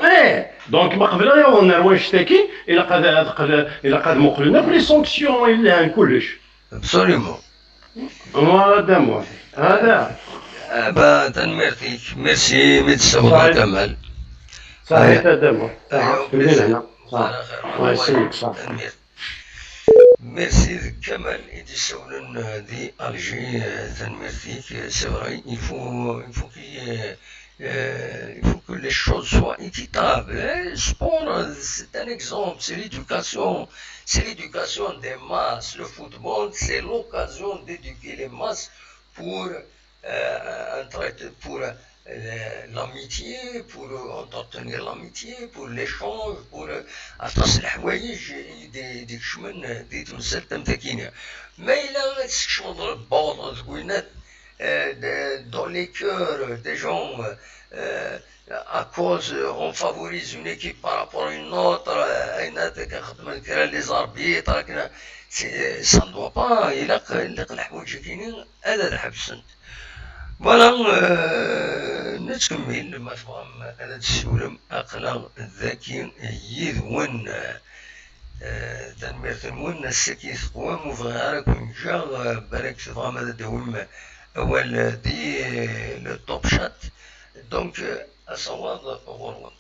Eh, donc, ma qbel ad yaweḍ ɣer wannect-agi, ilaq ad, ad qel-, ilaq ad muqlen akk les sanctions yellan kullec. Absolument. Voilà, d'amour. Voilà. Ah ben, tanemmirt-ik. Merci, mi d-tessawḍeḍ a Kamal. Saḥit a Damo. Saḥit. Merci. Merci d Kamal i d-isawlen, euh, di Alger, euh, tanemmirt-ik, euh, c'est vrai, il faut, il faut qu'il y ait, euh, il faut que les choses soient équitables, hein. Sport, euh, c'est un exemple, c'est l'éducation, c'est l'éducation des masses. Le football, c'est l'occasion d'éduquer les masses pour euh, un traité pour, euh, l'amitié, pour entretenir l'amitié, pour l'échange, pour, euh, aṭas n leḥwayeǧ i d-, i d-ikecmen di temsalt am takini. Ma yella ad tsekcmeḍ lbuḍ deg winat, euh, de-, dans les cœurs des gens, euh, à cause, euh, on favorise une équipe par rapport à une autre, euh, ayen ad k-xedmen kra les arbitres, akken, c'est, ça ne doit pas, ilaq, ilaq leḥwayeǧ-agi ad, ad ḥebsen. Voilà, euh, nettkemmil, ma tebɣam ad d-tessiwlem, aql-aɣ dagi yid-wen. Euh, tanemmirt-nwen, ass-agi teqwam, ur bɣiɣ ara ad ken-ǧǧeɣ, euh, balak tebɣam ad d-tawim awal, euh, di, euh, le top chat. Donc, euh, asawaḍ ɣur-wen.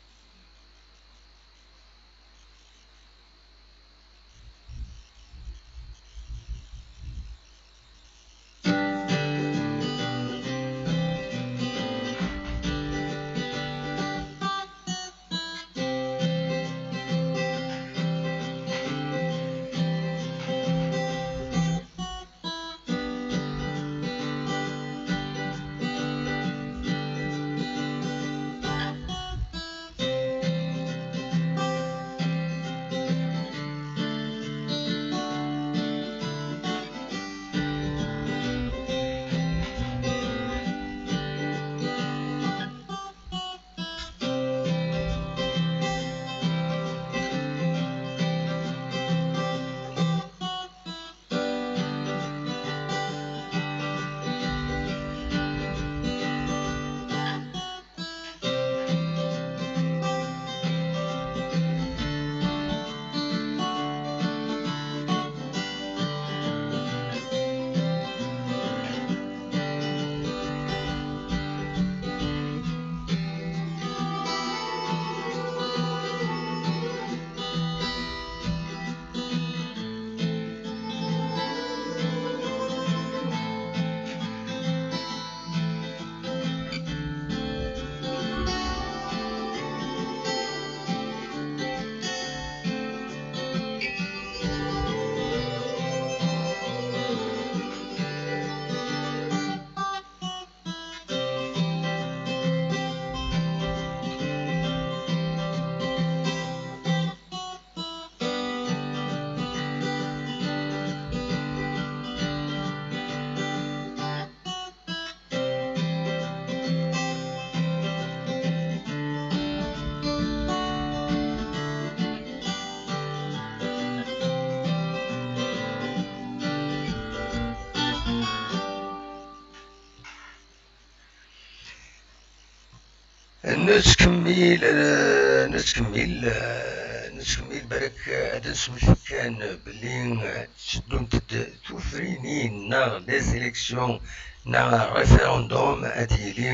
Nettkemmil, eh, nettkemmil, eh, nettkemmil, balak, eh, ad nesmekti kan belli, eh, tteddunt-d tufrinin neɣ les élections neɣ référendum, ad yili,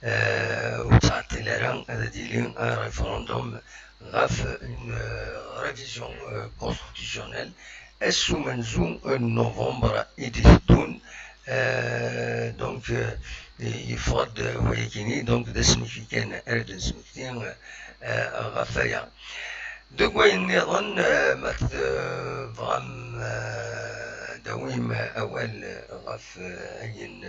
eh, ur ttɛeṭṭil ara, ad yili référendum ɣef une, euh, révision, euh, constitutionnelle, ass umenzu n novembre i d-iteddun. Euh, donc, euh, yeffeɣ-d wayagini, donc d asmekti kan ara d-nesmekti, euh, ɣef waya. Deg wayen nniḍen, euh, ma tebɣam, euh, ad d-tawim awal ɣef, eh, ayen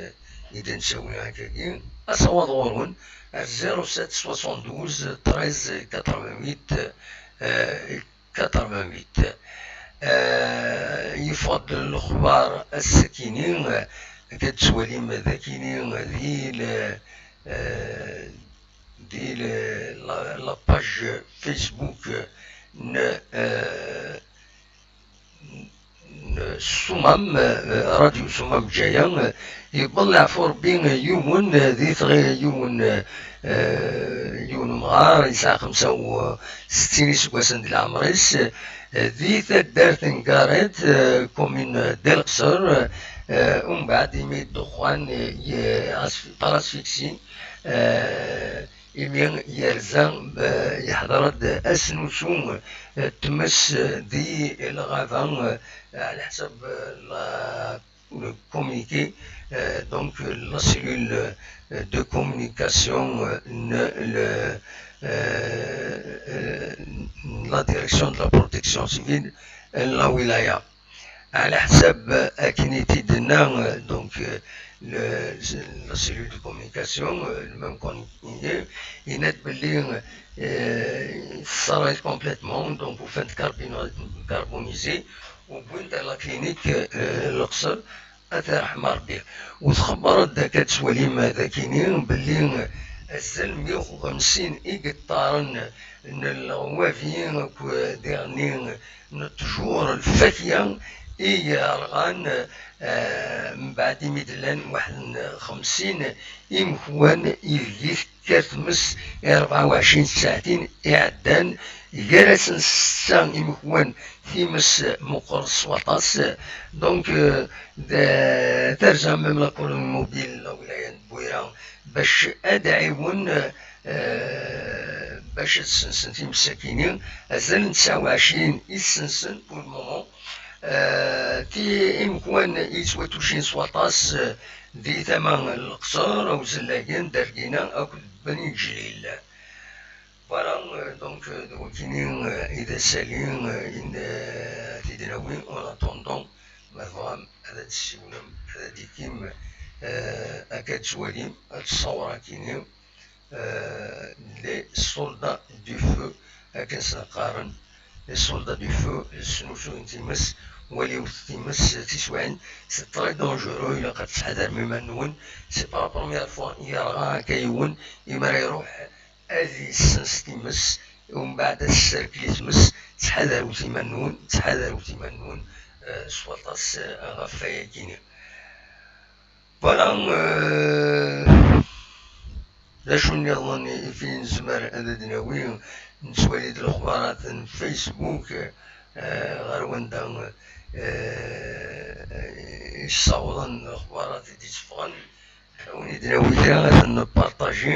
i d-nsawi akkagi, asawaḍ ɣur-wen ar zéro sept soixante-douze treize quatre-vingt-huit, eh, quatre-vingt-huit. Eh, yeffeɣ-d lexbar ass-akini, eh, akka d-tettwalim d akini di le, eh, di le, la, la page Facebook n, eh, n Sumam, eh, Radio Sumam Ǧaya, eh, yewweḍ leɛfu Rebbi, eh, yiwen, eh, di tɣi-, yiwen, eh, eh, yiwen umɣar yesɛa xemsa u settin iseggasen di leɛmer-is, eh, di taddart n Garet, eh, commune de Leqser, eh, umbeɛd imi ddexxan, eh, ye-, asf-, par asphyxie, eh, imi yerza, eh, yeḥḍer-d asnusu, eh, tmes, eh, di lɣaba, eh, ɛla ḥsab, eh, la, le communiqué, euh, donc, euh, la cellule, euh, de communication, euh, n le, euh, euh, la direction de la protection civile, euh, la wilaya. Ɛla ḥsab, euh, akken i t-id-tenna, euh, donc, euh, le, la cellule de communication, euh, le même communiqué, yenna-d belli, euh, tesserɣ-it complètement, donc, ufan-t carbon-, carbonisé, wwin-t à la clinique, euh, Leqser, ad t-yerḥem Rebbi. U txebber-d akka ttwalim d akini belli azal meyya u xemsin igeṭṭaren n leɣwabi akked diɣenni n ṭṭjur lfakya i yerɣan, eh, mbeɛd imi d-llan waḥed n xemsin imekwan ideg i tekker tmes i rebɛa u ɛecrin tsaɛtin iɛeddan, gar-asen setta imekwan times meqqret s waṭas. Donc, euh, d-, terza même la colonne mobile la wilaya n Bwira bac ad ɛiwen, euh, bac ad sensen times-agi, azal n tesɛa u ɛecrin i sensen pour le moment. Euh, ti imekwan yettwatucin s waṭas, euh, di tama n Leqṣer, Awzellagen, Dergina akked Bni Ǧlil. Voilà, euh, donc, euh, d wakini, euh, i d asali, euh, i n-, euh, ad t-id-nawi, en attendant, ma tebɣam ad d-tessiwlem, ad d-ikim, euh, akka d-twalim, ad tessawṛem akini, euh, les soldats du feu, akken sen-qqaren, les soldats du feu, snusuyen times, waliwet times, tiswiɛin, c'est très dangereux, ilaq ad tettḥadarem iman-nwen, c'est pas la première fois, yerɣa akka yiwen, imi ara iruḥ, ad yessens times, umbeɛd ad tesserkel i tmes, ttḥadarewt iman-nwen, ttḥadarewt iman-nwen, eh, s waṭas, eh, ɣef wayagi-nni. Voilà, eh, d acu nniḍen i fi nezmer ad d-nawi, nettwali-d lexbarat n Facebook, eh, ɣer wanda, eh, i ssawḍen lexbarat i d-itteffɣen, Ad wen-id-nawi kra, ad ten-npartaji,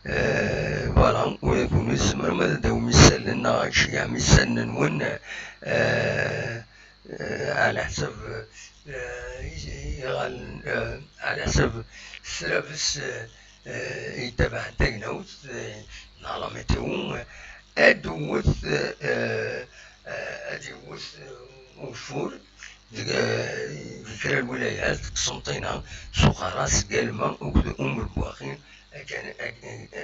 eh, voilà, ula d kunwi tzemrem ad d-tawim isallen neɣ ad tceyyɛem isallen-nwen, eh, eh, ɛla ḥsab, eh, i-, iɣallen, eh, ɛla ḥsab ssrabes, eh, eh, yettabaɛen tagnawt, eh, neɣ la météo, eh, ad iwwet, eh, eh, ad iwwet, eh, ugeffur, deg, eh, deg kra n lwilayat, deg Qsenṭina, s Uxaras, Galma, akked Umm Lbuxi, akken,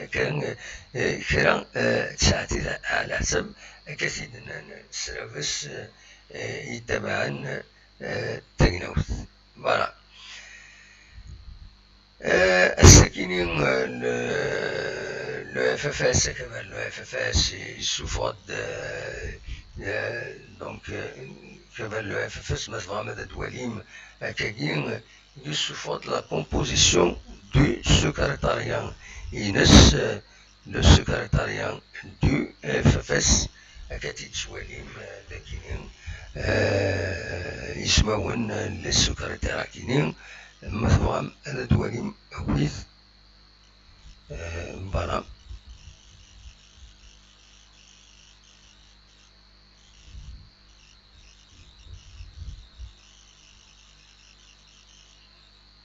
akken, eh, kra, eh, d taɛtit ɛla ḥsab, akka i d-nnan, ssrabes, eh, eh, yettabaɛen, eh, tagnawt. Voilà. Eh, ass-akini, eh, le, le F F S, akabar le F F S yessufeɣ-d, eh, eh, donc, eh, akabar le F F S, ma tebɣam ad t-twalim, akkagi, eh, yessufeɣ-d la composition du secrétariat-ines, eh, le secrétariat du F F S, akka i t-id-tettwalim, eh, dagini, eh, ismawen, eh, n les secrétaires akini, ma tebɣam ad twalim akk-it, eh, voilà.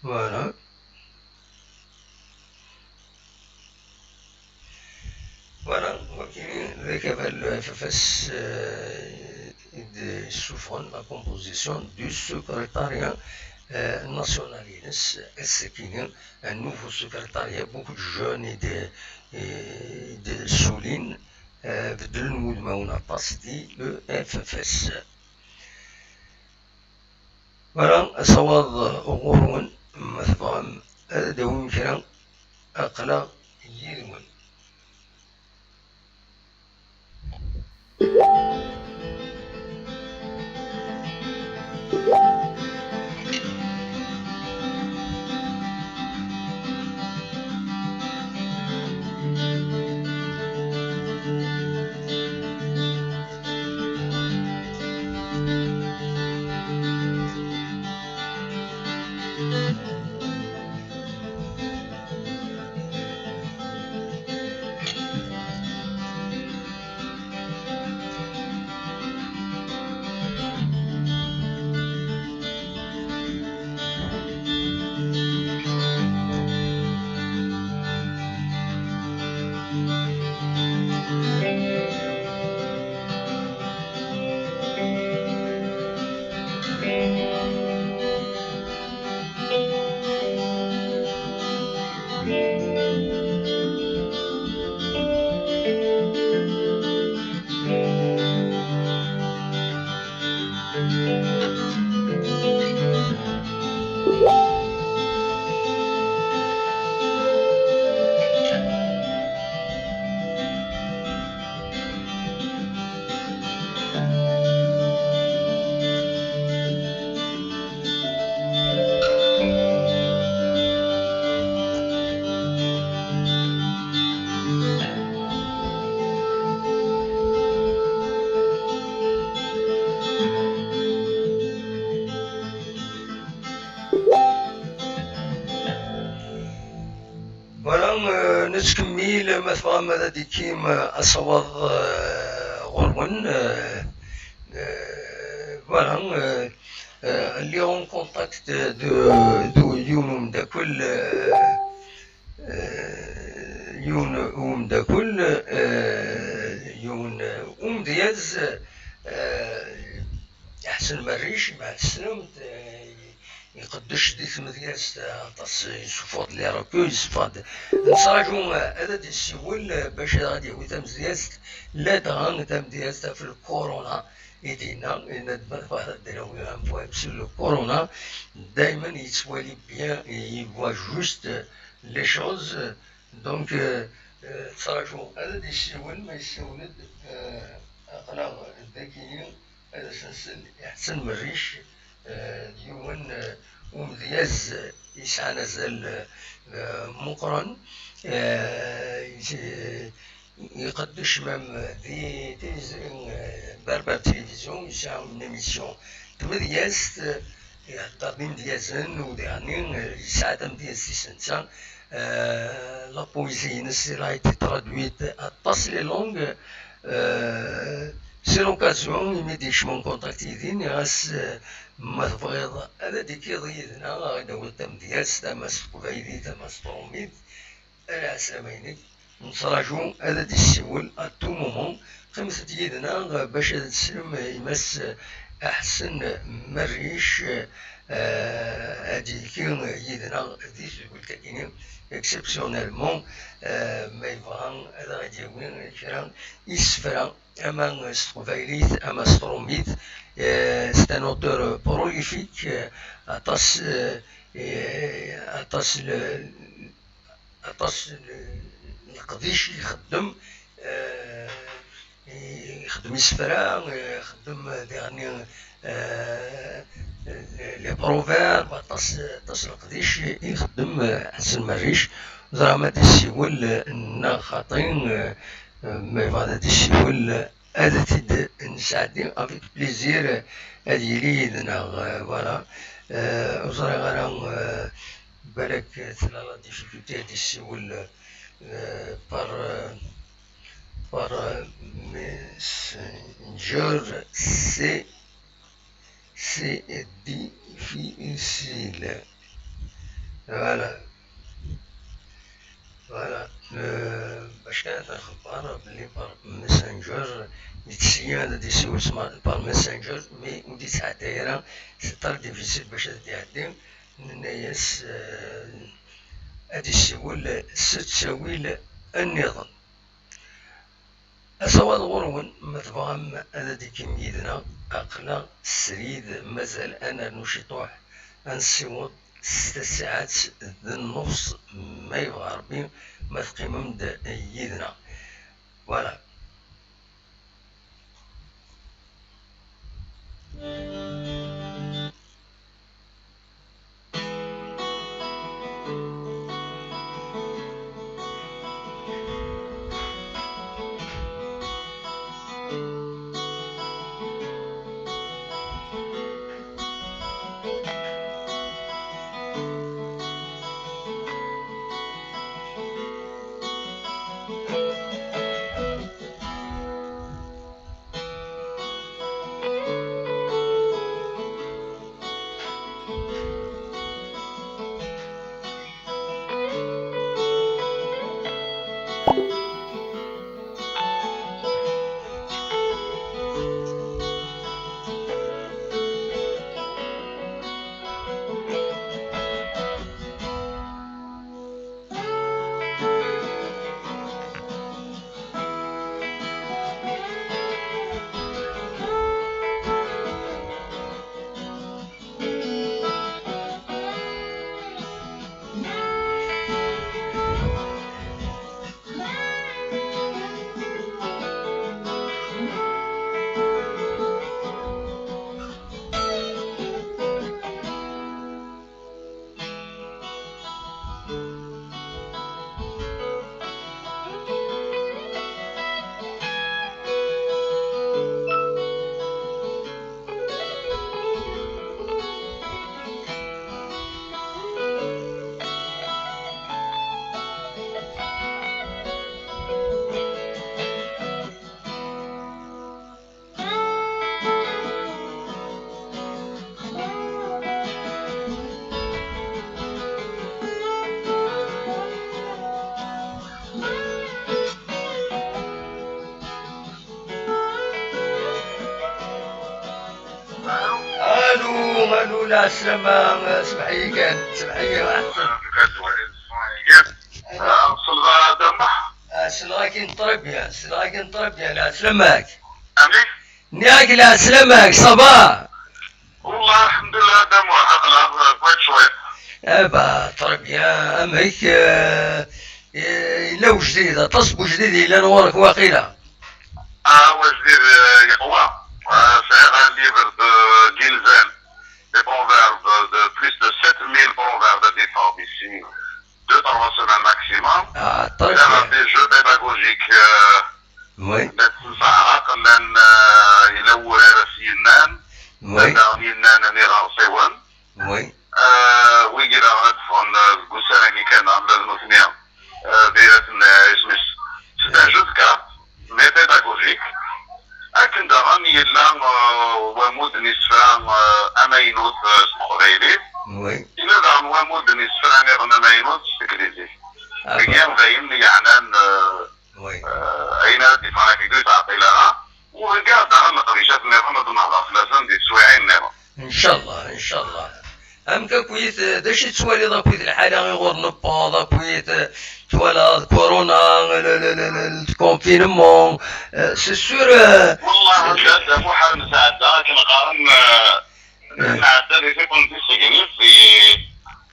Voilà. Voilà, wakini d akabar le F F S, eh, i d, yessufɣen la composition du secrétariat, euh, national-ines, ass-agi, un nouveau secrétariat, beaucoup de jeunes et de, et de Soulin, euh, beddlen wudmawen aṭas di E F F S. Voilà, asawaḍ ɣur-wen, ma tebɣam ad d-awim kra, aql-aɣ yid-wen. Voilà, euh, nettkemmil, ma tebɣam ad d-ikkim, euh, asawaḍ, euh, ɣur-wen, euh, euh, voilà, euh, euh, lliɣ en contact de, de yiwen umeddakel, euh, euh, yiwen umeddakel, euh, yiwen, euh, umedyaz, euh, Ḥsen Merric, mɛa teslamt, euh, iqeddec di tmedyazt, aṭas yessufeɣ-d les recueils, yessufeɣ-d. Nettraǧu, eh, ad d-yessiwel, eh, bac ad ɣ-d-yawi tamedyazt, ladɣa tamedyazt ɣef le corona, i d-yenna, yenna-d ma tebɣiḍ ad d-nawi un poème sur le corona, daymen yettwali bien, il voit juste les choses, donc, eh, eh, nettraǧu ad d-yessiwel, ma yessiwel-d, eh, aql-aɣ dagi, ad as-nsel i Ḥsen Merric, eh, d yiwen, eh, umedyaz, eh, yesɛan azal, eh, meqqren, eh, yes-, iqeddec même di tiliẓri, eh, Berbère Télévision, yesɛa une émission n tmedyazt, eh, ihedder d imedyazen, u diɣenni, eh, yesɛa tamedyazt-is netta, eh, la poésie-ines, elle a été traduite à aṭas les langues, Euh, c'est l'occasion, imi d-yekcem en contact yid-i, nniɣ-as, euh, ma tebɣiḍ ad d-tikkiḍ yid-neɣ, ad d-tawiḍ tamedyazt, ama s teqbaylit, ama s trumit, ala ɛeslama-inek. Nettraǧu ad d-yessiwel à tout moment. Qqimet-d yid-neɣ, euh, bac ad teslem i Mass, euh, Ḥsen Merric, euh, ad d-yekki yid-neɣ di tdukkult-agi-nni, exceptionnellement, euh, ma yebɣa ad aɣ-d-yawi kra isefra, ama s teqbaylit, ama s trumit. Euh, c'est un auteur prolifique, euh, aṭas, euh, euh, aṭas le, aṭas le, leqdic i ixeddem, euh, ixeddem isefra, ixeddem diɣenni, euh, les proverbes, aṭas, aṭas leqdic i ixeddem, euh, Ḥsen Merric. Ẓriɣ ma d-yessiwel, euh, neɣ xaṭi, euh, ma yebɣa ad d-yessiwel, euh, ad t-id-nesɛeddi avec plaisir, euh, ad yili yid-neɣ, euh, voilà. Euh, ur ẓriɣ ara, euh, balak tella la difficulté ad d-yessiwel, euh, par, euh, par, euh, messenger, c'est, c'est difficile. Voilà. Voilà. Euh, bac kan ad nxebber belli par messenger, yettessi ad d-yessiwel s ma-, par messenger, mais ur d-yettɛedday ara, c'est très difficile bac ad d-iɛeddi. Nenna-yas, euh, ad d-yessiwel s ttawil nniḍen. Asawaḍ ɣur-wen, ma tebɣam ad d-tikim yid-neɣ, aql-aɣ srid, mazal ad nernu ciṭuḥ, ad nessiweḍ s tsaɛet d nnefs, ma yebɣa Ṛebbi, ma teqqimem-d yid-neɣ. Voilà. Allo, allo, lɛeslama, sbeḥ-iyi kan, sbeḥ-iyi, ɛeslama. Ah, selleɣ-ak-in très bien, selleɣ-ak-in très bien, lɛeslama-k. Amek? Nniɣ-ak lɛeslama-k, ça va? Wallah, alḥemdulillah, d amuḥ, aql-aɣ, eh, cwiṭ cwiṭ. Eh ben, très bien, amek, eh, eh, yella wejdid, aṭas n wejdid yellan ɣur-k waqila? Ah, wejdid, eh, yeqwa. Ah, sɛiɣ un livre de quinzaine, des proverbes, de plus de sept mille proverbes de défense ici. Deux, trois semaines maximum. Ah, très bien. Des jeux pédagogiques, euh, oui. Llan s lmeɛraq, llan, euh, yella wurar as yennan, oui. Daɣen yennan n yiɣersiwen. Oui. Euh, wigi daɣen ad ffɣen, euh, deg ussan-agi kan, neɣ ula d nutni, euh, d ayraten, euh, isem-is. C'est un jeu de cartes. Mais pédagogique. Akken daɣen yella, euh, wammud n isefra, euh, amaynut, euh, s teqbaylit. Oui. Yella daɣen wammud n isefra nniḍen amaynut s teglizit. Ah, dagi d ayen yeɛnan, euh, oui. Euh, ayen ara d-iffɣen akka ur yettɛeṭṭil ara. U heggaɣ daɣen leqdicat nniḍen ad d-nehḍer fell-asen di teswiɛin nniḍen. Ncallah, ncallah. Amek akkit, d acu i tettwaliḍ akkit lḥala i ɣur newweḍ akkit, twalaḍ corona, le, le, le, le, le confinement, euh, c'est sûr, euh, wallah, c'est anda d amuḥal nesɛedda, akken qqaren, euh, nesɛedda di tiṭ n tisegnit, di,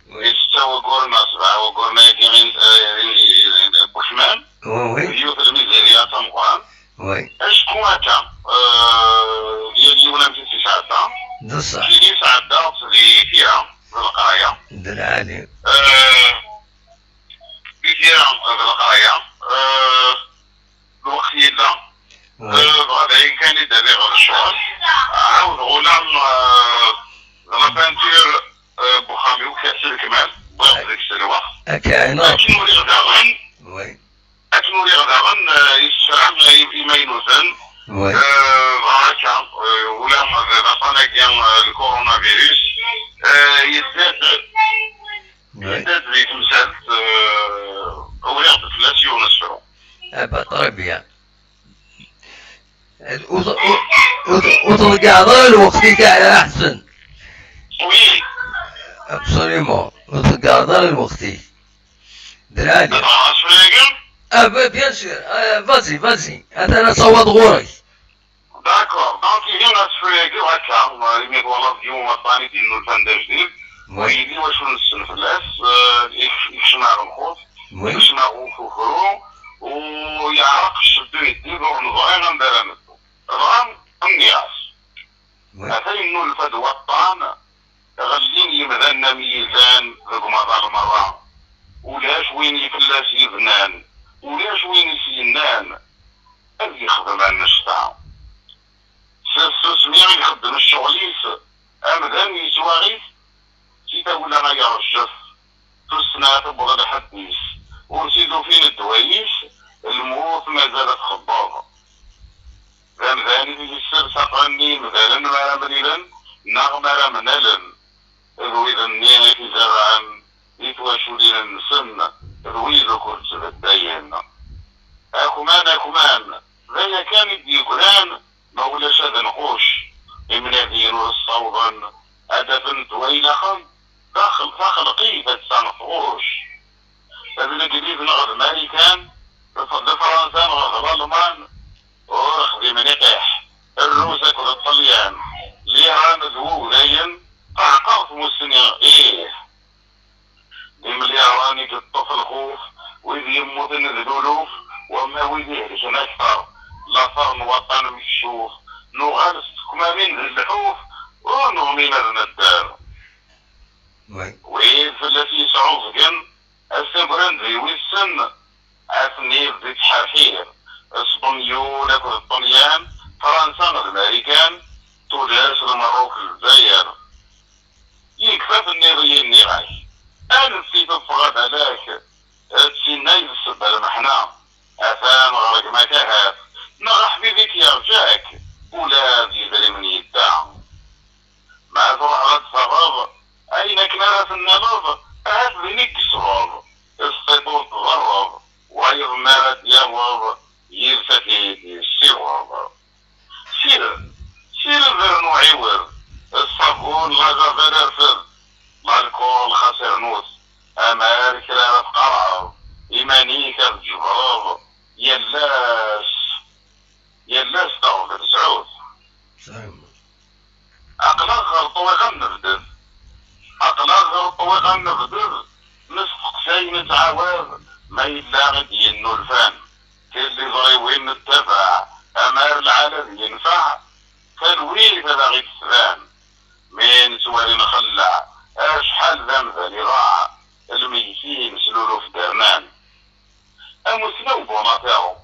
oui, di setta wagguren neɣ sebɛa wagguren-agi, euh, n, n, n, n Bucman, oui, oui, yiwet lmizirya tameqqrant. Oui. Acku akka, euh, yal yiwen amek i s-yesɛedda. D ṣṣeḥ. Tili sɛeddaɣ-tt di tira, d leqraya. D lɛali. Euh, di tira, d leqraya. Euh, lweqt yella. Oui. Euh, dɣa d ayen kan i d-rriɣ ɣer ccɣel. Ɛawdeɣ ula, euh, d la peinture, euh, n wexxam-iw, s lekmal. Wwiɣ-tt deg-s lweqt. Akka, ɛinɣ. Akken uriɣ daɣen. Oui. Akken uriɣ daɣen, eh, isefra i-, imaynuten, oui, eh, dɣa akka, eh, ula d aṭṭan-agi, eh, le Ur, ur, ur tḍeyyɛeḍ ara lweqt-ik a Ɛli Ḥsen. Oui. Absolument. Ur tḍeyyɛeḍ ara lweqt-ik. D lɛali. Asefru-agi? Ah, bi-, bien sûr. Ah, vas-y, vas-y. Atan ad tawaḍ ɣur-k. D'accord. Donc, ihi asefru-agi akka, imi twalaḍ yiwen waṭṭan i d-yennulfan d ajdid, oui, ur yelli wacu nessen fell-as, eh, ikc-, ikcem ar lxuf, oui, ikcem ar ufukru, u yeɛreq cceddu yeddid, ur neẓri anda ara neddu. Dɣa, nniɣ-as, oui, ata yennulfa-d waṭṭan, ɣellin yimdanen am yizan deg umaḍal merra. Ulac win i fell-as yebnan, ulac win i s-yennan ad yexdem annect-a. S tsusmi i ixeddem ccɣel-is, amdan yeswaɣ-it, si tawla ay aɣezzef, tussna tewweḍ lḥedd-is, ur t-id-ufin ddwa-is, lmut mazal ad txebbeḍ. D amdan i t-yessers aqran-nni yemdanen mi ara mlilen neɣ mi ara mnalen, d wid-nni i t-izerrɛen di twaculin-nsen, d wid ukur ttbeddayen. Akman, akman, d aya kan i d-yeggran, ma ulac ad nquc. Imnadiyen ur ssawḍen ad afen ddwa ilaqen, taxel-, taxelqit atta tɣuc. D Legliz neɣ d Marikan, d Fransa neɣ d Lalman, ur xdimen iqiḥ. Rrus akked Ṭṭelyan, Liran d Wudayen, taɛqert mussni, ih. D imliɣren i yeṭṭef lxuf, wid yemmuten d luluf, wamma wid ihelken akter, later n waṭṭan mekcuf, nuɣal s tekmamin d lḥuf, ur numin ad nedder. Oui. Wid fell-as yesɛuẓgen, ass agran d wissen, atni di tḥerḥir, Sbenyul akked Ṭṭelyan, Fransa d Marikan, Tunes, Lmerruk, Lezzayer. Yekfa tenniḍ-iyi, nniɣ-ak, ansi teffeɣ a balak, d tinna i d ssebba lmeḥna, atan ɣer gma-k ahat, neɣ aḥbib-ik yerǧa-k, ula d idrimen yedda. Ma truḥeḍ ad d-taɣeḍ ayen akken ara tennaleḍ, ahat din i yesbeḍ, sṭiṭ ur tḍerreḍ, wayeḍ mi ara d-yaweḍ, yid-s ad t-id-yessiweḍ. Sired, sired rnu ɛiwed, ṣṣabun la javel rfed, lalkul xas rnu-t, amar kra ara tqarɛeḍ, iman-ik ad tjebreḍ, yal ass, yal ass taɣbel sɛut. Aql-aɣ ɣer ṭṭwiq ad nebded. Aql-aɣ ɣer ṭṭwiq ad nebded, nesteqsay, nettɛawad, ma yella i d-yennulfan, tiliẓriwin nettabaɛ, amar lɛala ad yenfeɛ, talwit ad aɣ-id-tban. Mi nettwali nxelleɛ, acḥal d amdan iḍaɛ, lmeytin s luluf d-rnan. Amussnaw Bonaparte,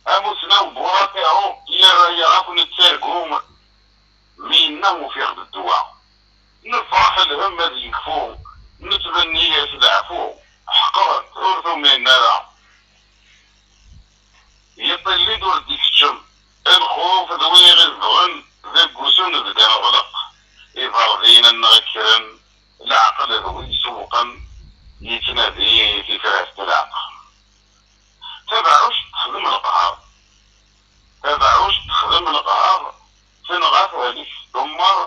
amussnaw Bonaparte yerra-yaɣ akk nettargu, mi yenna ufiɣ-d ddwa. Nefreḥ lhemm ad yekfu, nettmenni-yas leɛfu, ḥeqren-t ur t-uminen ara. Yeṭṭilli-d ur d-ikeččem, lxuf d wi iɣizdɣen deg usu nebda neɣleq. Iberḍiyen-nneɣ kkren, leɛqel d wi isewwqen, yettnadi tifrat tlaq. Tabeɛɛuct texdem leqher. Tabeɛɛuct texdem leqher, tenɣa tehlek tdemmer,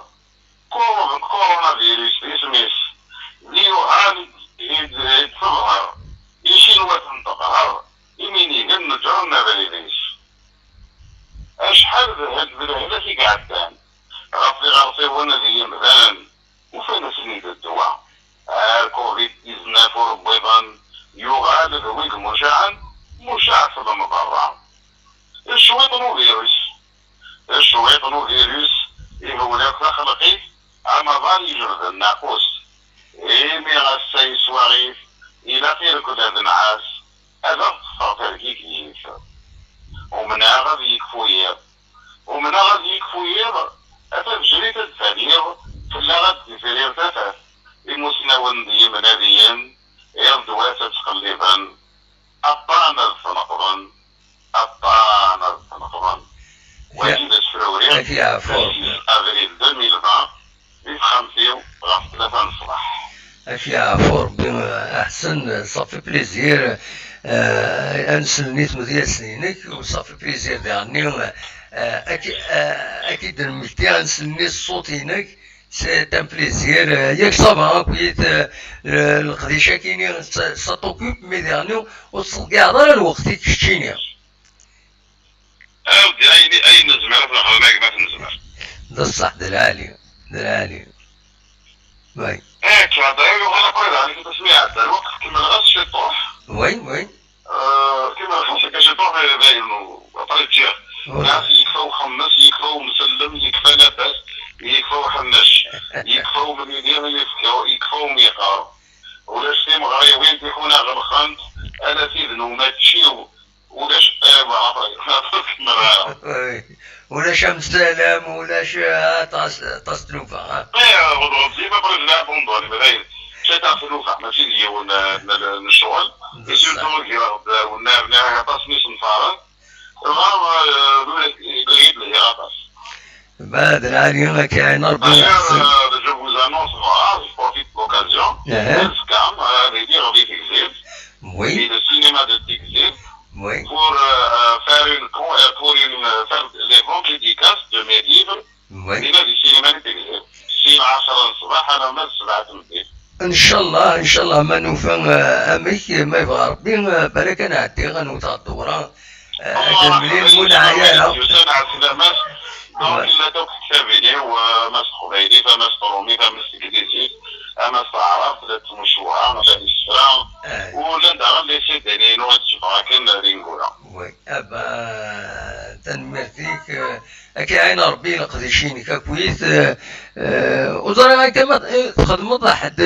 Kor-, coronavirus d isem-is, d Yuhan i d-, i d-, i d-teḍher, icinwaten teqher, iminigen neǧren abrid-is. Acḥal d hel-, d lehlak i iɛeddan ɣef iɣersiwen d yimdanen, ufan-asen-id ddwa. Ar covid dix-neuf ur wwiḍen, yuɣal d wi imucaɛen, mucaɛ s lemḍerra. Cwiṭ n uvirus. Cwiṭ n uvirus ihewwel akk taxelqit, amaḍal ijebden naqus. Imi ass-a yeswaɣ-it, ilaq irkel ad nɛass, ad aɣ-teffeɣ tergigit. Umneɣ ad yekfu yiḍ. Umneɣ ad yekfu yiḍ, a tabejrit ad d-taliḍ, fell-aɣ ad d-tifrir tafat. Imusnawen d yimnadiyen, iḍ d wass ad ttqelliben, aṭṭan ad tneqḍen, aṭṭan ad tneqḍen. Wagi d asefruri, Ad yeɛfu Rebbi. Avril deux mille vingt, di texxamt-iw, ɣef tlata n ṣṣbeḥ. Ad yeɛfu Rebbi, a Ḥsen, ça fait plaisir, euh, ad nsel i tmedyasin-inek, u ça fait plaisir daɣen, euh, Ad k-id-nmekti ad nsel-nni ṣṣut-inek. C'est un plaisir. Yak ça va akkit leqdic-agi-nni, ça t'occupe, mais daɣen ur tettḍeyyiɛeḍ ara lweqt-ik keččini. Awdi, ayen ayen nezmer ad t-nexdem a gma, ad t-nezmer. D ṣṣeḥ, d lɛali, d lɛali. Oui. Eh, tu as d'ailleurs, yuɣal après daɣen, asmi iɛedda lweqt, kemmleɣ-as ciṭuḥ. Oui, oui. Kemmleɣ-as akka ciṭuḥ, dayen, après ǧǧiɣ. Nɛas, yekfa uxemmes, yekfa umsellem, yekfa labas, yekfa uḥennec, yekfa umlili, yekfa, yekfa umiqar. Ulac timeɣriwin, tiḥuna ɣelqent, ala tid n umačči, ulac, eh, voilà, après, kemmleɣ ara. Oui. Ulac amsalam, ulac, eh, aṭas, aṭas tlufa, ha? Eh, ɣeḍ-, ɣeḍ-, après, d abandon, dayen. Ǧǧiɣ-t ɣef tlufa, mačči d yiwen, eh, n, n ccɣel. D ṣṣeḥ. Surtout, giɣ-d, eh, wennar, nniɣ aṭas n yisenfaren. Dɣa, eh, dɣa, lhiɣ aṭas. Bah, d lɛali, ad k-iɛin Rebbi. D'ailleurs, eh, je vous annonce, voilà, je profite de l'occasion. Azekka, eh, ad iliɣ di Tegzirt. Oui. Et le cinéma de Tegzirt. Oui. Pour, euh, euh, faire une con-, euh, pour une, euh, faire les ventes dédicaces de mes livres. Oui. Dinna di cinéma n Tegzirt. Si lɛecṛa n ṣṣbeḥ alamma d ssebɛa n tmeddit. Ncallah, ncallah, ma nufa, eh, amek, ma yebɣa Rebbi, eh, balak ad nɛeddi, ad nwet ɣer ddewra, eh, ad nemlil, mu neɛya ara. Yusan ɛeslama-s. Donc, llant akk tektabin-iw, eh, ama s teqbaylit, ama s trumit, ama s teglizit, ama s taɛrabt, llant tmucuha, llan isefra, u llan daɣen les C D-nni-inu i d-tteffeɣ akken d ineggura. Oui, ah bah, tanemmirt-ik, eh, ad k-iɛin Rebbi leqdic-inek akkit, eh, eh, ur ẓriɣ akka ma, eh, txedmeḍ ḥedd,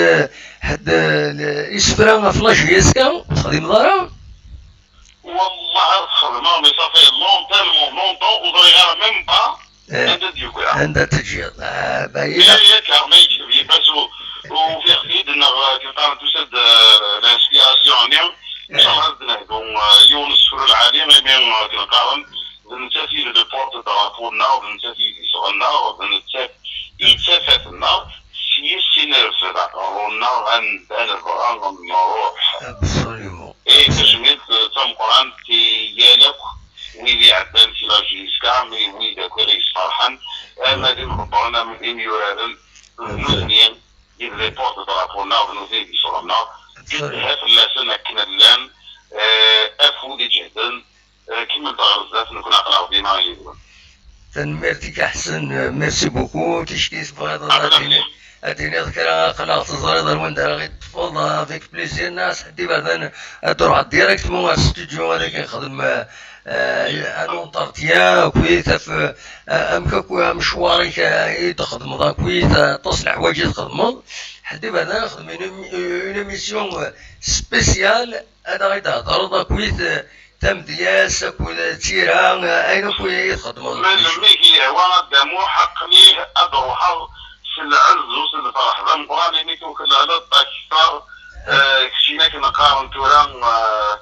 ḥedd, eh, isefra ɣef la J S K, ur texdimeḍ ara? Wallah ad xedmeɣ, mais ça fait longtemps, tellement longtemps, ur ẓriɣ ara même pas anda d-yuki. Anda d-teǧǧiḍ? Ah, bah, ilaq. Yak, ma yekteb yiwwas u, ufiɣ-t-id, neɣ, euh, akken qqaren tusa-d, euh, l'inspiration-nni. Ncallah ad d-nehdu, euh, yiwen n usefru lɛali, imi, euh, akken qqaren, d nettat i d le porte-drapeau-nneɣ, d nettat i d iseɣ-nneɣ, d nettat i d tafat-nneɣ, s yis i nreffed aqerru-nneɣ, anda nebɣa ad nruḥ. Absolument. Eh, tajmilt d tameqqrant i yal akk wid iɛeddan si la J S K, mi wid akk i ɣ-yesferḥen, ama d imḍebbren, ama d imyuraren, d nutni i d les porte-drapeau-nneɣ, d nutni i d iseɣ-nneɣ. Tedha fell-asen akken llan, eh, afud iǧehden, eh, kemmlet ɣer zdat, nekkni aql-aɣ dima yid-wen. Tanemmirt-ik a Ḥsen, merci beaucoup. Ticki tebɣiḍ ad tiniḍ, ad tiniḍ kra, aql-aɣ teẓriḍ ar wanda ara ɣ-teṭṭfeḍ, avec plaisir. Nniɣ-as ḥedd iberdan ad d-ruḥeḍ directement ar studio, ad ak-nexdem, eh, un entretien akkit, af, eh, amek akk amecwar-ik, eh, i d-txedmeḍ akkit, eh, aṭas n leḥwayeǧ i txedmeḍ. Ḥedd iberdan ad nexdem une, une émission, eh, spéciale, ad aɣ-d-thedreḍ akkit, eh, tamedyazt akked tira, ayen akk i txeddmeḍ. Ma d mmi-k yehwa a Dda Muḥ, aql-i ad d-ruḥeɣ s lɛezz u s lferḥ d ameqqran, imi tuklaleḍ akter, eh, keččini akken qqaren tura, eh,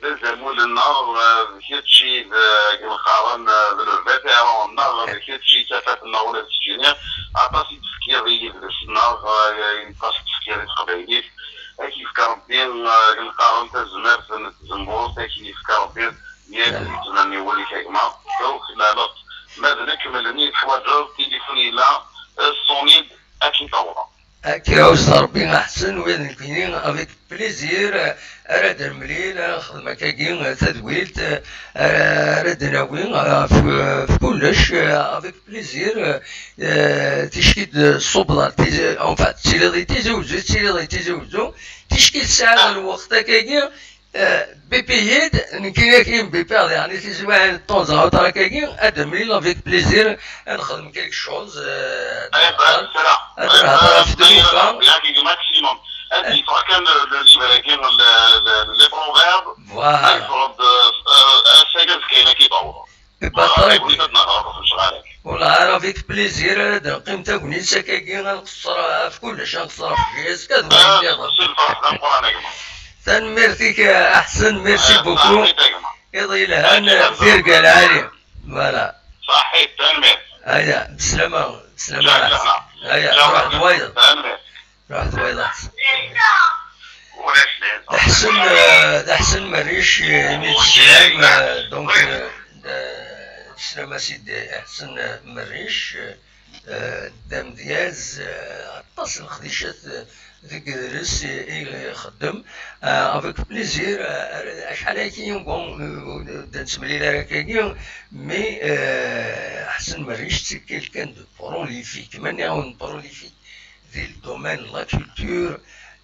d azamul-nneɣ, eh, d kečč i d, eh, akken qqaren, eh, d le vétéran-nneɣ, d kečč i d tafat-nneɣ ula d keččini. Aṭas i d-tefkiḍ i yidles-nneɣ, eh, aṭas i d-tefkiḍ i teqbaylit. Ad k-yefk Rebbi, eh, akken qqaren tazmert n tzemmurt, ad k-yefk Rebbi yal letmenni wul-ik a gma. Tuklaleḍ. Ma d nekk, melmi i teḥwaǧeḍ tilifun yella, eh, ṣṣuni-d, ad k-id-awḍeɣ. Ad k-iɛuzz Rebbi a Ḥsen, wid nekkini, avec plaisir, eh, ara d-nemlil, ara nexdem akkagi, eh, tadwilt, eh, ara, ara d-nawi, eh, ɣef, ɣef kullec, eh, avec plaisir, eh, eh, ticki d-tṣubbeḍ ar Tizi, enfin, tettiliḍ i Tizi Wezzu, tettiliḍ i Tizi Wezzu, ticki tesɛiḍ lweqt akkagi, eh, bipi-yi-d, nekkini ad k-in-bipiɣ, yeɛni tizwiɛin n temps à autre akkagi, ad d-nemlil avec plaisir, ad nexdem quelque chose, eh, ad nehder, ad nehder ɣef tlufa. Maximum. Ad yeffeɣ kan le livre-agi, le, le, les proverbes. Voilà. Ad yeffeɣ-d, euh, ass-agi azekka-agi ad k-id-awḍeɣ. Voilà, tagnit ad nehder ɣef lecɣal-agi. Wellah, avec plaisir, ad neqqim tagnit s akkagi, ad nqeṣṣer ɣef kullec, ad nqeṣṣer ɣef J S K d wayen nniḍen. S lferḥ d ameqqran a gma. Tanemmirt-ik a Ḥsen, merci beaucoup. Saḥit a gma. Iḍ yelhan, tirga lɛali. Voilà. Saḥit, tanemmirt. Aya, bislama, bislama a Ḥsen. Aya, ruḥ d wayeḍ. Tanemmirt. Ruḥ d wayeḍ a Ḥsen. D Ḥsen, euh, d Ḥsen Merric, euh, imi d-teslam, euh, donc, euh, d-, Slam a sidi Ḥsen Merric, eh, d amedyaz, eh, aṭas n leqdicat, eh, deg yidles i, i ixeddem, eh, avec plaisir, eh, acḥal ayagi, bon, eh, ur d-nettemlil ara akkagi, mais, eh, Ḥsen Merric c'est quelqu'un de prolifique, ma nniɣ-awen prolifique, di le domaine de la culture,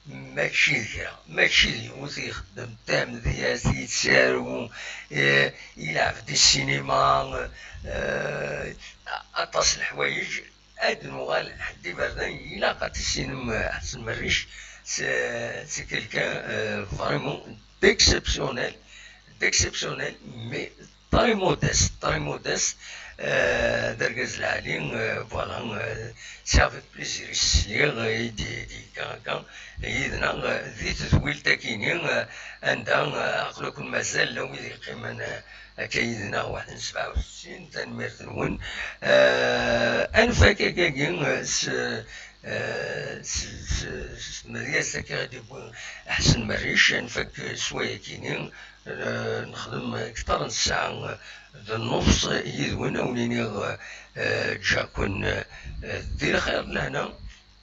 mačči d kra, mačči d yiwet i ixeddem d tamedyazt, yettaru, eh, ilɛeb di ssinima, eh, aṭas n leḥwayeǧ. Ad nuɣal ḥedd iberdan, ilaq ad tissinem, eh, Ḥsen Merric, c'est, c'est quelqu'un, eh, vraiment d'exceptionnel, d'exceptionnel, mais très modeste, très modeste, eh, d argaz lɛali, eh, voilà, eh, c'est avec plaisir i s-sliɣ, eh, i d-, i d-, kan, kan, yid-neɣ, eh, di tedwilt akini, eh, anda, eh, aql-aken mazal llan wid yeqqimen, eh, akka yid-neɣ, waḥed n sebɛa u settin, tanemmirt-nwen. Eh, ad nfak akkagi, eh, s, eh, s, s, s tmedyazt akka i d-yewwi Ḥsen Merric, ad nfak s wayakini, eh, nexdem kter n ssaɛa d nnefṣ yid-wen, a wen-iniɣ, eh, ǧǧiɣ-ken, eh, di lxir d lehna.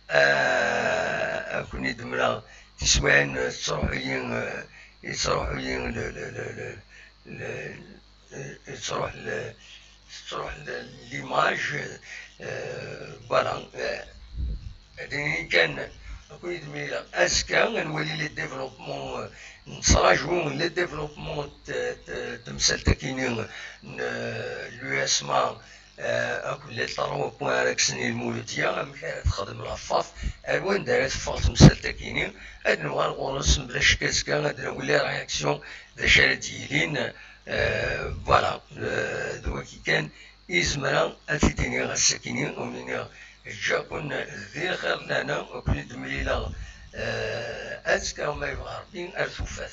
Eh, a ken-id-mleɣ tiswiɛin, eh, tettruḥ-iyi, eh, yettruḥ-iyi le, le, le, le, le, eh, tettruḥ le, tettruḥ le, l'image, eh, voilà, eh, ad inin kan, a ken-id-mlileɣ azekka, ad nwali le développement, eh, nettraǧu le développement de, de, de temsalt-akini n, eh, l'U S M A, eh, akked les trois points ara kksen i Lmuludya, amek ara texdem la FAF, ar wanda ara teffeɣ temsalt-akini, ad nuɣal ɣur-s, mebla ccek azekka, ad nawi les réactions, d acu ara d-yilin, eh, voilà, eh, d wagi kan i zemreɣ ad t-id-iniɣ ass-akini, ur iniɣ ǧǧiɣ-ken di lxir d lehna, ur ken-id-mlileɣ, eh, azekka ma yebɣa Rebbi ar tufat.